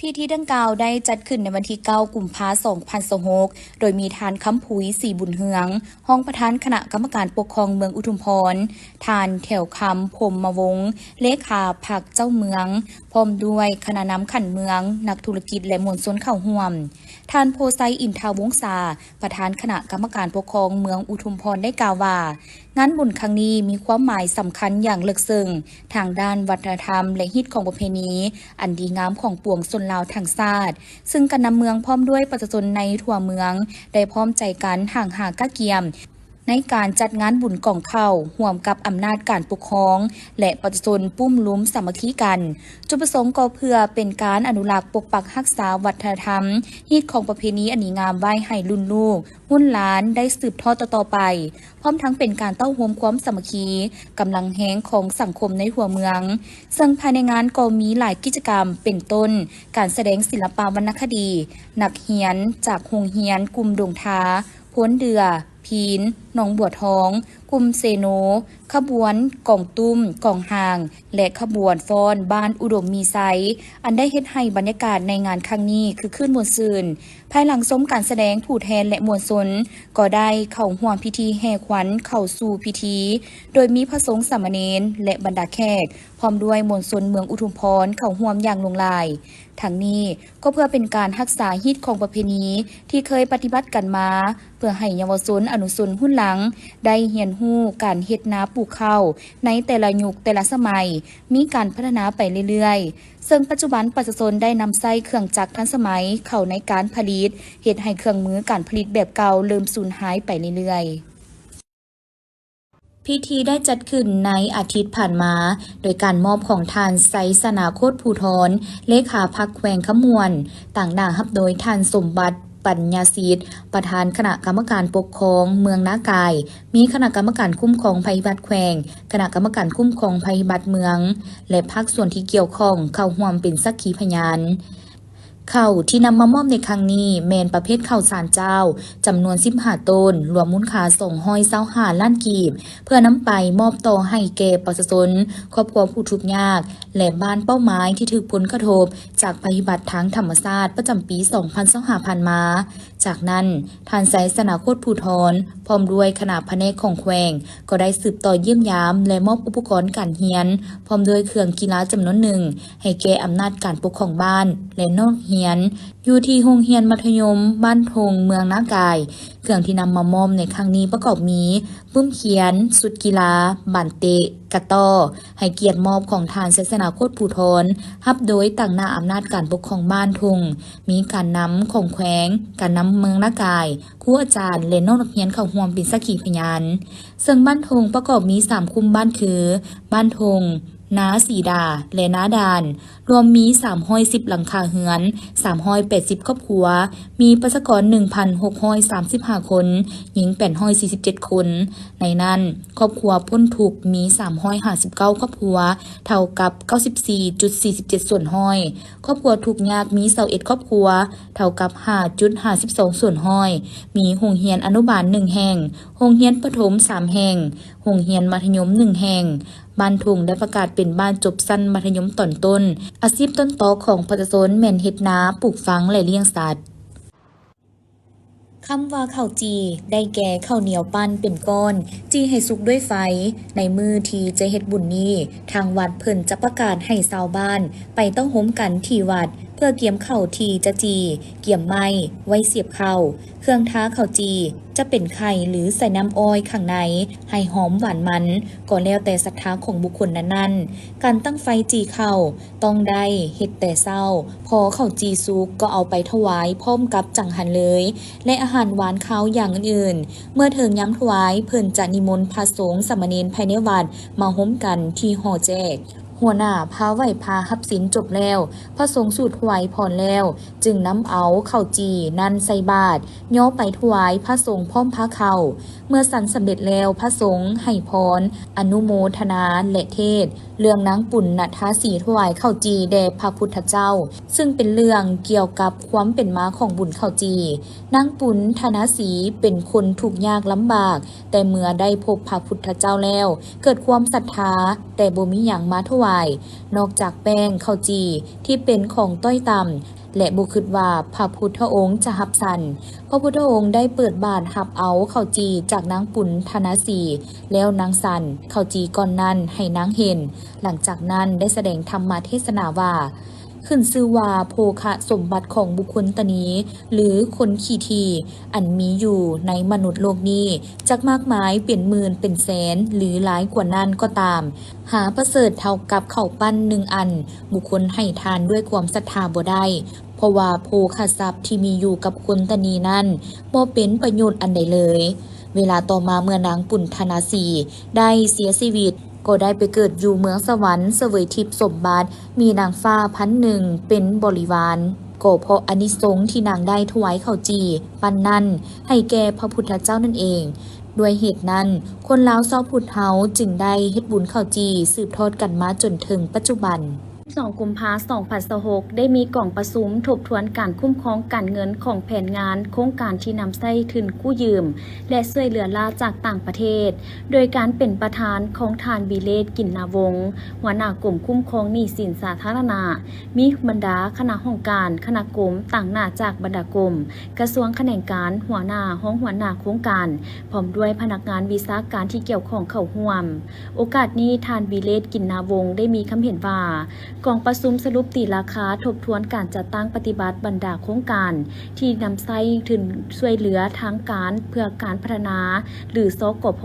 ພິທີດັ່ງກ່າວໄດ້ຈັດຂຶ້ນໃນວັນທີເກົ້າ ກຸມພາ ສອງພັນຊາວຫົກ ໂດຍມີທ່ານ ຄຳຜຸຍ ສີບຸນເຮືອງ ຮອງປະທານຄະນະກຳມະການປົກຄອງເມືອງອຸທຸມພອນ, ທ່ານ ແຖວຄຳ ພົມມະວົງ ເລຂາພັກເຈົ້າເມືອງ ພ້ອມດ້ວຍຄະນະນຳຂັ້ນເມືອງ, ນັກທຸລະກິດ ແລະ ມວນຊົນເຂົ້າຮ່ວມ. ທ່ານ ໂພໄຊ ອິນທາວົງສາ ປະທານຄະນະກຳມະການປົກຄອງເມືອງອຸທຸມພອນ ໄດ້ກ່າວວ່າ, ງານບຸນຄັ້ງນີ້ມີຄວາມໝາຍສຳຄັນຢ່າງເລິກເຊິ່ງທາງດ້ານວັດທະນະທຳ ແລະ ຮີດຄອງປະເພນີອັນດີງາມຂອງປວງຊົນລາວທັງຊາດ, ຊຶ່ງການນຳເມືອງພ້ອມດ້ວຍປະຊາຊົນໃນທົ່ວເມືອງ ໄດ້ພ້ອມໃຈກັນຫ້າງຫາກະກຽມ ໃນການຈັດງານບຸນກອງເຂົ້າ ຮ່ວມກັບອຳນາດການປົກຄອງ ແລະ ປະຊາຊົນປຸ້ມລຸມສາມັກຄີກັນ. ຈຸດປະສົງກໍເພື່ອເປັນການອະນຸລັກ, ປົກປັກ, ຮັກສາວັດທະນະທຳ, ຮີດຄອງປະເພນີອັນດີງາມໄວ້ໃຫ້ລຸ້ນລູກ, ຮຸ່ນຫຼານໄດ້ສືບທອດຕໍ່ໆໄປ, ພ້ອມທັງເປັນການເຕົ້າໂຮມຄວາມສາມັກຄີ, ກຳລັງແຮງຂອງສັງຄົມໃນຫົວເມືອງ. ເຊິ່ງພາຍໃນງານກໍມີຫຼາຍກິດຈະກຳ, ເປັນຕົ້ນ ການສະແດງສິລະປະວັນນະຄະດີ, ນັກຮຽນຈາກໂຮງຮຽນກຸ່ມດົງທາ, ໂພນເດື່ອ, ພີນ, ໜອງບົວທອງ, ກຸ່ມເຊໂນ, ຂະບວນກອງຕຸ້ມ, ກອງຮ່າງ ແລະ ຂະບວນຟ້ອນບ້ານອຸດົມມີໄຊ, ອັນໄດ້ເຮັດໃຫ້ບັນຍາກາດໃນງານຄັ້ງນີ້ຄຶກຄື້ນມ່ວນຊື່ນ. ພາຍຫຼັງຊົມການສະແດງ, ຜູ້ແທນ ແລະ ມວນຊົນກໍໄດ້ເຂົ້າຮ່ວມພິທີແຫ່ຂວັນເຂົ້າສູ່ພິທີ, ໂດຍມີພະສົງ, ສາມະເນນ ແລະ ບັນດາແຂກ, ພ້ອມດ້ວຍມວນຊົນເມືອງອຸທຸມພອນເຂົ້າຮ່ວມຢ່າງຫຼວງຫຼາຍ. ທັງນີ້ກໍເພື່ອເປັນການຮັກສາຮີດຄອງປະເພນີທີ່ເຄີຍປະຕິບັດກັນມາ, ເພື່ອໃຫ້ເຍົາວະຊົນອະນຸຊົນຮຸ່ນຫຼັງໄດ້ຮຽນຮູ້ການເຮັດນາປູກເຂົ້າໃນແຕ່ລະຍຸກແຕ່ລະສະໄໝ ມີການພັດທະນາໄປເລື້ອຍໆ, ເຊິ່ງປັດຈຸບັນປະຊາຊົນໄດ້ນຳໃຊ້ເຄື່ອງຈັກທັນສະໄໝເຂົ້າໃນການຜະລິດ, ເຮັດໃຫ້ເຄື່ອງມືການຜະລິດແບບເກົ່າເລີ່ມສູນຫາຍໄປເລື້ອຍໆ. ພິທີໄດ້ຈັດຂຶ້ນໃນອາທິດຜ່ານມາ, ໂດຍການມອບຂອງທ່ານ ໄຊຊະນາ ໂຄດພູທອນ ເລຂາພັກແຂວງຄຳມ່ວນ, ຕາງໜ້າຮັບໂດຍທ່ານ ສົມບັດ ປັນຍາສິດ ປະທານຄະນະກຳມະການປົກຄອງເມືອງນາກາຍ, ມີຄະນະກຳມະການຄຸ້ມຄອງໄພພິບັດແຂວງ, ຄະນະກຳມະການຄຸ້ມຄອງໄພພິບັດເມືອງ ແລະ ພາກສ່ວນທີ່ກ່ຽວຂ້ອງເຂົ້າຮ່ວມເປັນສັກຂີພະຍານ. ເຂົ້າທີ່ນຳມາມອບໃນຄັ້ງນີ້ແມ່ນປະເພດເຂົ້າສານເຈົ້າ ຈຳນວນສິບຫ້າໂຕນ, ລວມມູນຄ່າສອງຮ້ອຍຊາວຫ້າລ້ານກີບ, ເພື່ອນຳໄປມອບຕໍ່ໃຫ້ແກ່ປະຊາຊົນ, ຄອບຄົວຜູ້ທຸກຍາກ ແລະ ບ້ານເປົ້າໝາຍທີ່ຖືກຜົນກະທົບຈາກໄພພິບັດທາງທຳມະຊາດປະຈຳປີສອງພັນຊາວຫ້າຜ່ານມາ. ຈາກນັ້ນ, ທ່ານ ໄຊຊະນາ ໂຄດພູທອນ ພ້ອມດ້ວຍຄະນະພະແນກຂອງແຂວງ ກໍໄດ້ສືບຕໍ່ຢ້ຽມຢາມ ແລະ ມອບອຸປະກອນການຮຽນ ພ້ອມດ້ວຍເຄື່ອງກິລາຈຳນວນໜຶ່ງ ໃຫ້ແກ່ອຳນາດການປົກຄອງບ້ານ ແລະ ນັກຮຽນ ຢູ່ທີ່ໂຮງຮຽນມັດທະຍົມບ້ານທົ່ງ ເມືອງນາກາຍ. ເຄື່ອງທີ່ນຳມາມອບໃນຄັ້ງນີ້ປະກອບມີ ປຶ້ມຂຽນ, ຊຸດກິລາ, ບານເຕະ, ກະຕໍ້ ໃຫ້ກຽດມອບຂອງທ່ານ ໄຊຊະນາ ໂຄດພູທອນ, ຮັບໂດຍຕາງໜ້າອຳນາດການປົກຄອງບ້ານທົ່ງ, ມີການນຳຂອງແຂວງ, ການນຳເມືອງນາກາຍ, ຄູອາຈານ ແລະ ນ້ອງນັກຮຽນເຂົ້າຮ່ວມເປັນສັກຂີພະຍານ. ເຊິ່ງບ້ານທົ່ງປະກອບມີສາມຄຸ້ມບ້ານຄື ບ້ານທົ່ງ, ນາສີດາ ແລະ ນາດ່ານ, ລວມມີສາມຮ້ອຍສິບຫຼັງຄາເຮືອນ, ສາມຮ້ອຍແປດສິບຄອບຄົວ, ມີປະຊາກອນໜຶ່ງພັນຫົກຮ້ອຍສາມສິບຫ້າຄົນ, ຍິງແປດຮ້ອຍສີ່ສິບເຈັດຄົນ. ໃນນັ້ນ, ຄອບຄົວພົ້ນທຸກມີສາມຮ້ອຍຫ້າສິບເກົ້າຄອບຄົວ, ເທົ່າກັບເກົ້າສິບສີ່ຈຸດສີ່ສິບເຈັດສ່ວນຮ້ອຍ. ຄອບຄົວທຸກຍາກມີຊາວເອັດຄອບຄົວ, ເທົ່າກັບຫ້າຈຸດຫ້າສິບສອງສ່ວນຮ້ອຍ. ມີໂຮງຮຽນອະນຸບານໜຶ່ງແຫ່ງ, ໂຮງຮຽນປະຖົມສາມແຫ່ງ, ໂຮງຮຽນມັດທະຍົມໜຶ່ງແຫ່ງ. ບ້ານທົ່ງໄດ້ປະກາດເປັນບ້ານຈົບຊັ້ນມັດທະຍົມຕອນຕົ້ນ. ອາຊີບຕົ້ນຕໍຂອງປະຊາຊົນແມ່ນເຮັດນາ, ປູກຝັງ ແລະ ລ້ຽງສັດ. ຄຳວ່າເຂົ້າຈີ່ ໄດ້ແກ່ເຂົ້າໜຽວປັ້ນເປັນກ້ອນ, ຈີ່ໃຫ້ສຸກດ້ວຍໄຟ. ໃນມື້ທີ່ຈະເຮັດບຸນນີ້, ທາງວັດເພິ່ນຈະປະກາດໃຫ້ຊາວບ້ານໄປເຕົ້າໂຮມກັນທີ່ວັດ ເພື່ອກຽມເຂົ້າທີ່ຈະຈີ່, ກຽມໄມ້ໄວ້ສຽບເຂົ້າ. ເຄື່ອງທາເຂົ້າຈີ່ຈະເປັນໄຂ່ ຫຼື ໃສ່ນ້ຳອ້ອຍຂ້າງໃນ ໃຫ້ຫອມຫວານມັນ ກໍແລ້ວແຕ່ສັດທາຂອງບຸກຄົນນັ້ນໆ. ການຕັ້ງໄຟຈີ່ເຂົ້າ ຕ້ອງໄດ້ເຮັດແຕ່ເຊົ້າ, ພໍເຂົ້າຈີ່ສຸກກໍເອົາໄປຖວາຍພ້ອມກັບຈັງຫັນເລີຍ ແລະ ອາຫານຫວານຄາວຢ່າງອື່ນໆ. ເມື່ອເຖິງຍາມຖວາຍ, ເພິ່ນຈະນິມົນພະສົງສາມະເນນພາຍໃນວັດມາໂຮມກັນທີ່ຫໍແຈກ. ຫົວໜ້າພາໄຫວ້ພາຮັບສິນຈົບແລ້ວ, ພະສົງສູດຖວາຍພອນແລ້ວ, ຈຶ່ງນຳເອົາເຂົ້າຈີ່ນັ້ນໃສ່ບາດ, ຍໍໄປຖວາຍພະສົງພ້ອມພາເຂົ້າ. ເມື່ອສັນສຳເລັດແລ້ວ, ພະສົງໃຫ້ພອນ, ອະນຸໂມທະນາ ແລະ ເທດ ເລື່ອງນາງປຸນນະທາສີຖວາຍເຂົ້າຈີ່ແດ່ພະພຸດທະເຈົ້າ, ຊຶ່ງເປັນເລື່ອງກ່ຽວກັບຄວາມເປັນມາຂອງບຸນເຂົ້າຈີ່. ນາງປຸນທະນາສີເປັນຄົນທຸກຍາກລຳບາກ, ແຕ່ເມື່ອໄດ້ພົບພະພຸດທະເຈົ້າແລ້ວ ເກີດຄວາມສັດທາ, ແຕ່ບໍ່ມີຫຍັງມາຖວາ ນອກຈາກແປ້ງເຂົ້າຈີ່ທີ່ເປັນຂອງຕ້ອຍຕ່ຳ ແລະ ບໍ່ຄິດວ່າພະພຸດທະອົງຈະຮັບສັນ. ພະພຸດທະອົງໄດ້ເປີດບາດຮັບເອົາເຂົ້າຈີ່ຈາກນາງປຸນທະນາສີ ແລ້ວນາງສັນເຂົ້າຈີ່ກ້ອນນັ້ນໃຫ້ນາງເຫັນ. ຫຼັງຈາກນັ້ນໄດ້ສະແດງທຳມະເທດສະໜາວ່າ ຂຶ້ນຊື່ວ່າໂພຄະສົມບັດຂອງບຸກຄົນຕະນີ ຫຼື ຄົນຂີ້ຖີ່ ອັນມີຢູ່ໃນມະນຸດໂລກນີ້ ຈັກມາກມາຍເປັນໝື່ນເປັນແສນ ຫຼື ຫຼາຍກວ່ານັ້ນກໍຕາມ, ຫາປະເສີດເທົ່າກັບເຂົ້າປັ້ນໜຶ່ງອັນ ບຸກຄົນໃຫ້ທານດ້ວຍຄວາມສັດທາບໍ່ໄດ້, ເພາະວ່າໂພຄະຊັບທີ່ມີຢູ່ກັບຄົນຕະນີນັ້ນ ບໍ່ເປັນປະໂຫຍດອັນໃດເລີຍ. ເວລາຕໍ່ມາເມື່ອນາງປຸນທະນາສີໄດ້ເສຍຊີວິດ ກໍໄດ້ໄປເກີດຢູ່ເມືອງສະຫວັນ ສະເຫວີຍທິບສົມບັດ ມີນາງຟ້າພັນໜຶ່ງເປັນບໍລິວານ. ກໍເພາະອານິສົງທີ່ນາງໄດ້ຖວາຍເຂົ້າຈີ່ປັ້ນນັ້ນໃຫ້ແກ່ພະພຸດທະເຈົ້ານັ້ນເອງ. ດ້ວຍເຫດນັ້ນ, ຄົນລາວຊາວພຸດເຮົາຈຶ່ງໄດ້ເຮັດບຸນເຂົ້າຈີ່ສືບທອດກັນມາຈົນເຖິງປັດຈຸບັນ. ສອງ ກຸມພາ ສອງພັນຊາວຫົກ ໄດ້ມີກອງປະຊຸມທົບທວນການຄຸ້ມຄອງການເງິນຂອງແຜນງານໂຄງການທີ່ນຳໃຊ້ທຶນກູ້ຢືມ ແລະ ຊ່ວຍເຫຼືອລ້າຈາກຕ່າງປະເທດ ໂດຍການເປັນປະທານຂອງທ່ານ ວິເລດ ກິນນາວົງ ຫົວໜ້າກົມຄຸ້ມຄອງໜີ້ສິນສາທາລະນະ, ມີບັນດາຄະນະຫ້ອງການ, ຄະນະກົມ, ຕາງໜ້າຈາກບັນດາກົມ, ກະຊວງຂະແໜງການ, ຫົວໜ້າ, ຮອງຫົວໜ້າໂຄງການ, ພ້ອມດ້ວຍພະນັກງານວິຊາການທີ່ກ່ຽວຂ້ອງເຂົ້າຮ່ວມ. ໂອກາດນີ້, ທ່ານ ວິເລດ ກິນນາວົງ ໄດ້ມີຄຳເຫັນວ່າ ກອງປະຊຸມສະຫຼຸບຕີລາຄາທົບທວນການຈັດຕັ້ງປະຕິບັດບັນດາໂຄງການທີ່ນຳໃຊ້ທຶນຊ່ວຍເຫຼືອທາງການເພື່ອການພັດທະນາ ຫຼື ສກພ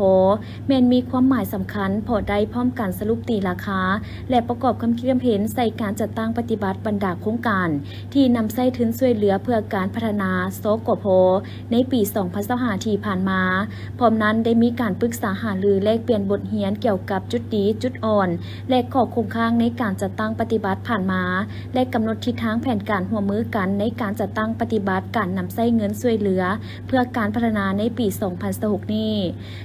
ແມ່ນມີຄວາມໝາຍສຳຄັນ ເພາະໄດ້ພ້ອມກັນສະຫຼຸບຕີລາຄາ ແລະ ປະກອບຄຳຄິດຄຳເຫັນໃສ່ການຈັດຕັ້ງປະຕິບັດບັນດາໂຄງການທີ່ນຳໃຊ້ທຶນຊ່ວຍເຫຼືອເພື່ອການພັດທະນາ ສກພ ໃນປີສອງພັນຊາວຫ້າທີ່ຜ່ານມາ. ພ້ອມນັ້ນໄດ້ມີການປຶກສາຫາລືແລກປ່ຽນບົດຮຽນກ່ຽວກັບຈຸດດີ, ຈຸດອ່ອນ ແລະ ຂໍ້ຄົງຄ້າງໃນການຈັດຕັ້ງປະຕິບັດຜ່ານມາ ແລະ ກຳນົດທິດທາງແຜນການຮ່ວມມືກັນໃນການຈັດຕັ້ງປະຕິບັດການນຳໃຊ້ເງິນຊ່ວຍເຫຼືອເພື່ອການພັດທະນາໃນປີສອງພັນຊາວຫົກນີ້.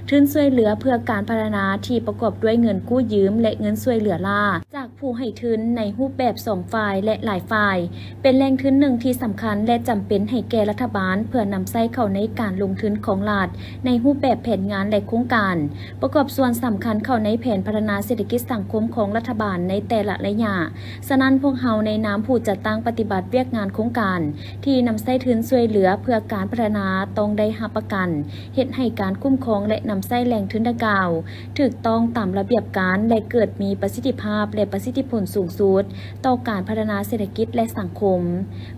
ທຶນຊ່ວຍເຫຼືອເພື່ອການພັດທະນາທີ່ປະກອບດ້ວຍເງິນກູ້ຢືມ ແລະ ເງິນຊ່ວຍເຫຼືອລ້າຈາກຜູ້ໃຫ້ທຶນໃນຮູບແບບສອງຝ່າຍ ແລະ ຫຼາຍຝ່າຍ ເປັນແຫຼ່ງທຶນໜຶ່ງທີ່ສຳຄັນ ແລະ ຈຳເປັນໃຫ້ແກ່ລັດຖະບານ ເພື່ອນຳໃຊ້ເຂົ້າໃນການລົງທຶນຂອງລັດ ໃນຮູບແບບແຜນງານ ແລະ ໂຄງການ ປະກອບສ່ວນສຳຄັນເຂົ້າໃນແຜນພັດທະນາເສດຖະກິດສັງຄົມຂອງລັດຖະບານໃນແຕ່ລະໄລຍະ. ສະນັ້ນ, ພວກເຮົາໃນນາມຜູ້ຈັດຕັ້ງປະຕິບັດວຽກງານໂຄງການທີ່ນຳໃຊ້ທຶນຊ່ວຍເຫຼືອເພື່ອການພັດທະນາ ຕ້ອງໄດ້ຮັບປະກັນ ເຮັດໃຫ້ການຄຸ້ມຄອງ ແລະ ນຳໃຊ້ແຫຼ່ງທຶນດັ່ງກ່າວ ຖືກຕ້ອງຕາມລະບຽບການ ແລະ ເກີດມີປະສິດທິພາບ ແລະ ປະສິດທິຜົນສູງສຸດຕໍ່ການພັດທະນາເສດຖະກິດ ແລະ ສັງຄົມ.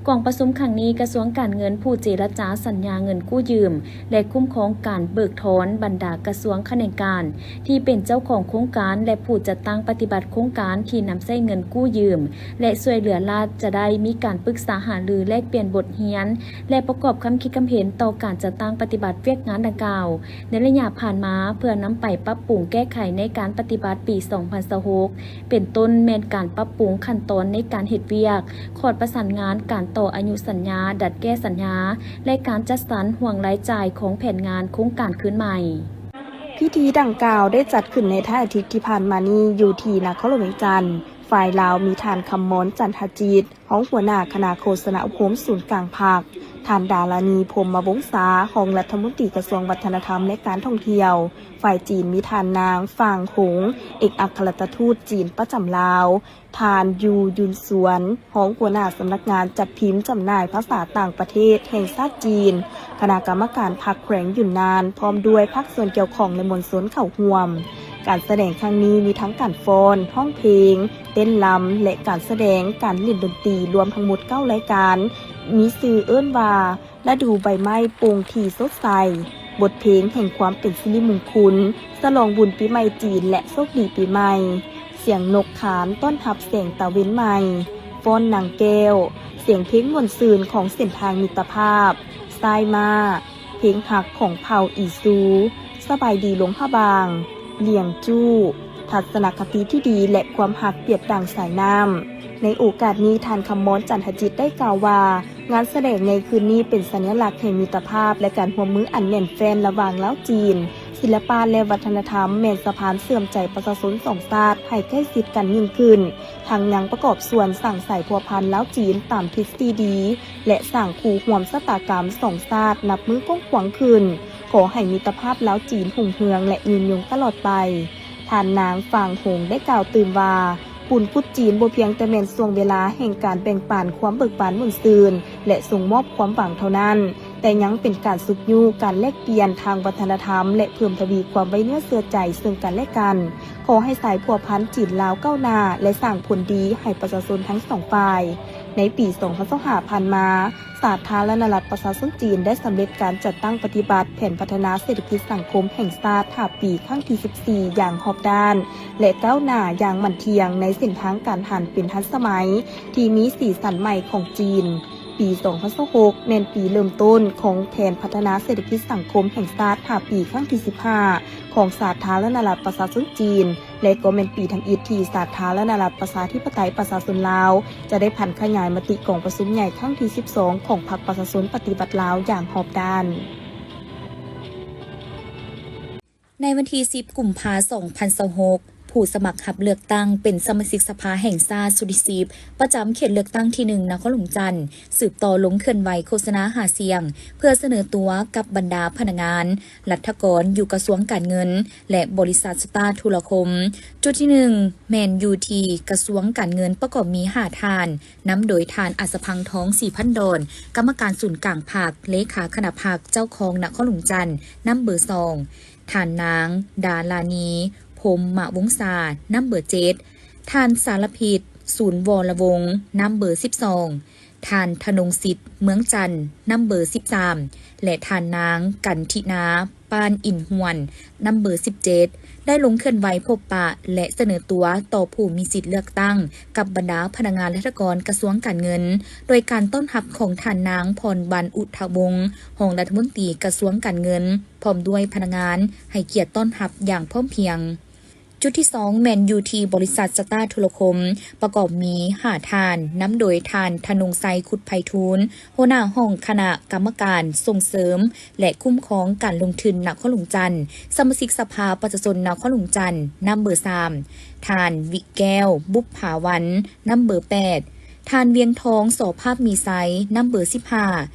ກອງປະຊຸມຄັ້ງນີ້, ກະຊວງການເງິນຜູ້ເຈລະຈາສັນຍາເງິນກູ້ຢືມ ແລະ ຄຸ້ມຄອງການເບີກຖອນ, ບັນດາກະຊວງຂະແໜງການທີ່ເປັນເຈົ້າຂອງໂຄງການ ແລະ ຜູ້ຈັດຕັ້ງປະຕິບັດໂຄງການທີ່ນຳໃຊ້ເງິນກູ້ຢືມ ແລະ ຊ່ວຍເຫຼືອລັດ ຈະໄດ້ມີການປຶກສາຫາລືແລກປ່ຽນບົດຮຽນ ແລະ ປະກອບຄຳຄິດຄຳເຫັນຕໍ່ການຈັດຕັ້ງປະຕິບັດວຽກງານດັ່ງກ່າວ. ໃນໄລຍະຜ່ານມາ ເພື່ອນຳໄປປັບປຸງແກ້ໄຂໃນການປະຕິບັດປີສອງພັນຊາວຫົກ ເປັນຕົ້ນແມ່ນການປັບປຸງຂັ້ນຕອນໃນການເຮັດວຽກ, ຂອດປະສານງານ, ການຕໍ່ອາຍຸສັນຍາ, ດັດແກ້ສັນຍາ ແລະ ການຈັດສັນຫ່ວງລາຍຈ່າຍຂອງແຜນງານໂຄງການຄືນໃໝ່. ພິທີດັ່ງກ່າວໄດ້ຈັດຂຶ້ນໃນທ້າຍອາທິດທີ່ຜ່ານມານີ້ ຢູ່ທີ່ນະຄອນຫຼວງວຽງຈັນ. ຝ່າຍລາວມີທ່ານ ຄຳມອນ ຈັນທະຈິດ ຮອງຫົວໜ້າຄະນະໂຄສະນາອົບຮົມສູນກາງພັກ, ທ່ານ ດາລານີ ພົມມະວົງສາ ຮອງລັດຖະມົນຕີກະຊວງວັດທະນະທຳ ແລະ ການທ່ອງທ່ຽວ, ຝ່າຍຈີນມີທ່ານນາງ ຟາງ ຫົງ ເອກອັກຄະລັດຖະທູດຈີນປະຈຳລາວ, ທ່ານ ຢູ ຢຸນສວນ ຮອງຫົວໜ້າສຳນັກງານຈັດພິມຈຳໜ່າຍພາສາຕ່າງປະເທດແຫ່ງຊາດຈີນ, ຄະນະກຳມະການພັກແຂວງຢຸນນານ ພ້ອມດ້ວຍພາກສ່ວນກ່ຽວຂ້ອງ ແລະ ມວນຊົນເຂົ້າຮ່ວມ. ການສະແດງຄັ້ງນີ້ມີທັງການຟ້ອນ, ຮ້ອງເພງ, ເຕັ້ນລຳ ແລະ ການສະແດງການຫຼິ້ນດົນຕີ ລວມທັງໝົດເກົ້າລາຍການ, ມີຊື່ເອີ້ນວ່າ ລະດູໃບໄມ້ໂປ່ງທີ່ສົດໃສ, ບົດເພງແຫ່ງຄວາມເປັນສິລິມຸງຄຸນ, ສະຫຼອງບຸນປີໃໝ່ຈີນ ແລະ ໂຊກດີປີໃໝ່, ສຽງນົກຄານຕ້ອນຮັບແສງຕາເວັນໃໝ່, ຟ້ອນນາງແກ້ວ, ສຽງເພງມ່ວນຊື່ນຂອງເສັ້ນທາງມິດຕະພາບ, ຊາຍມ້າ, ເພງຮັກຂອງເຜົ່າອີຊູ, ສະບາຍດີຫຼວງພະບາງ, ລຽງຈູ້, ທັດສະນະຄະຕິທີ່ດີ ແລະ ຄວາມຮັກປຽບດັ່ງສາຍນ້ຳ. ໃນໂອກາດນີ້, ທ່ານ ຄຳມອນ ຈັນທະຈິດ ໄດ້ກ່າວວ່າ ງານສະແດງໃນຄືນນີ້ເປັນສັນຍະລັກແຫ່ງມິດຕະພາບ ແລະ ການຮ່ວມມືອັນແໜ້ນແຟ້ນລະຫວ່າງລາວ-ຈີນ. ສິລະປະ ແລະ ວັດທະນະທຳແມ່ນສະພານເຊື່ອມໃຈປະຊາຊົນສອງຊາດໃຫ້ໃກ້ຊິດກັນຍິ່ງຂຶ້ນ, ທັງຍັງປະກອບສ່ວນສ້າງສາຍພົວພັນລາວ-ຈີນຕາມທິດທີ່ດີ ແລະ ສ້າງຄູ່ຮ່ວມຊະຕາກຳສອງຊາດນັບມື້ກວ້າງຂວາງຂຶ້ນ. ຂໍໃຫ້ມິດຕະພາບລາວ-ຈີນຮຸ່ງເຮືອງ ແລະ ຍືນຍົງຕະຫຼອດໄປ. ທ່ານນາງ ຟາງ ຫົງ ໄດ້ກ່າວຕື່ມວ່າ, ບຸນກຸດຈີນບໍ່ພຽງແຕ່ແມ່ນຊ່ວງເວລາແຫ່ງການແບ່ງປັນຄວາມເບີກບານມ່ວນຊື່ນ ແລະ ສົ່ງມອບຄວາມຫວັງເທົ່ານັ້ນ, ແຕ່ຍັງເປັນການຊຸກຍູ້ການແລກປ່ຽນທາງວັດທະນະທຳ ແລະ ເພີ່ມທະວີຄວາມໄວ້ເນື້ອເຊື່ອໃຈເຊິ່ງກັນແລະກັນ. ຂໍໃຫ້ສາຍພົວພັນຈີນ-ລາວກ້າວໜ້າ ແລະ ສ້າງຜົນດີໃຫ້ປະຊາຊົນທັງສອງຝ່າຍ. ໃນປີສອງພັນຊາວຫ້າຜ່ານມາ, ສາທາລະນະລັດປະຊາຊົນຈີນໄດ້ສຳເລັດການຈັດຕັ້ງປະຕິບັດແຜນພັດທະນາເສດຖະກິດສັງຄົມແຫ່ງຊາດຫ້າປີ ຄັ້ງທີສິບສີ່ ຢ່າງຮອບດ້ານ ແລະ ກ້າວໜ້າຢ່າງໝັ້ນທ່ຽງໃນເສັ້ນທາງການຫັນເປັນທັນສະໄໝທີ່ມີສີສັນໃໝ່ຂອງຈີນ. ປີສອງພັນຊາວຫົກແມ່ນປີເລີ່ມຕົ້ນຂອງແຜນພັດທະນາເສດຖະກິດສັງຄົມແຫ່ງຊາດຫ້າປີ ຄັ້ງທີສິບຫ້າ ຂອງສາທາລະນະລັດປະຊາຊົນຈີນ ແລະ ກໍແມ່ນປີທຳອິດທີ່ສາທາລະນະລັດປະຊາທິປະໄຕປະຊາຊົນລາວ ຈະໄດ້ຜັນຂະຫຍາຍມະຕິກອງປະຊຸມໃຫຍ່ຄັ້ງທີສິບສອງ ຂອງພັກປະຊາຊົນປະຕິວັດລາວຢ່າງຮອບດ້ານ. ໃນວັນທີສິບ ກຸມພາ ສອງພັນຊາວຫົກ ຜູ້ສະໝັກຮັບເລືອກຕັ້ງເປັນສະມາຊິກສະພາແຫ່ງຊາດຊຸດທີສິບ ປະຈຳເຂດເລືອກຕັ້ງທີໜຶ່ງ ນະຄອນຫຼວງຈັນ ສືບຕໍ່ລົງເຄື່ອນໄຫວໂຄສະນາຫາສຽງ ເພື່ອສະເໜີຕົວກັບບັນດາພະນັກງານ ລັດຖະກອນຢູ່ກະຊວງການເງິນ ແລະ ບໍລິສັດສະຕາທຸລະຄົມ. ຈຸດທີໜຶ່ງ ແມ່ນຢູ່ທີ່ກະຊວງການເງິນ ປະກອບມີຫ້າທ່ານ, ນຳໂດຍທ່ານ ອັດສະພັງທອງ ສີພັນດອນ ກຳມະການສູນກາງພັກ, ເລຂາຄະນະພັກ, ເຈົ້າຄອງນະຄອນຫຼວງຈັນ ນຳເບີສອງ, ທ່ານນາງ ດາລານີ ພົມມະວົງສາ ນຳເບີເຈັດ, ທ່ານ ສາລະພິດ ສູນວໍລະວົງ ນຳເບີສິບສອງ, ທ່ານ ທະນົງສິດ ເມືອງຈັນ ນຳເບີສິບສາມ ແລະ ທ່ານນາງ ກັນທິນາ ປານອິນຫວນ ນຳເບີສິບເຈັດ ໄດ້ລົງເຄື່ອນໄຫວພົບປະ ແລະ ສະເໜີຕົວຕໍ່ຜູ້ມີສິດເລືອກຕັ້ງກັບບັນດາພະນັກງານລັດຖະກອນກະຊວງການເງິນ ໂດຍການຕ້ອນຮັບຂອງທ່ານນາງ ພອນວັນ ອຸທະວົງ ຮອງລັດຖະມົນຕີກະຊວງການເງິນ ພ້ອມດ້ວຍພະນັກງານ ໃຫ້ກຽດຕ້ອນຮັບຢ່າງພ້ອມພຽງ. ຈຸດທີສອງ ແມ່ນຢູ່ທີ່ບໍລິສັດສະຕາທຸລະຄົມ ປະກອບມີຫ້າທ່ານ, ນຳໂດຍທ່ານ ທະນົງໄຊ ຄຸດໄພທູນ ຫົວໜ້າຫ້ອງຄະນະກຳມະການສົ່ງເສີມ ແລະ ຄຸ້ມຄອງການລົງທຶນນະຄອນຫຼວງຈັນ, ສະມາຊິກສະພາປະຊາຊົນນະຄອນຫຼວງຈັນ ນຳເບີສາມ, ທ່ານ ວິແກ້ວ ບຸບຜາວັນ ນຳເບີແປດ, ທ່ານ ວຽງທອງ ສໍພາບມີໄຊ ນຳເບີສິບຫ້າ,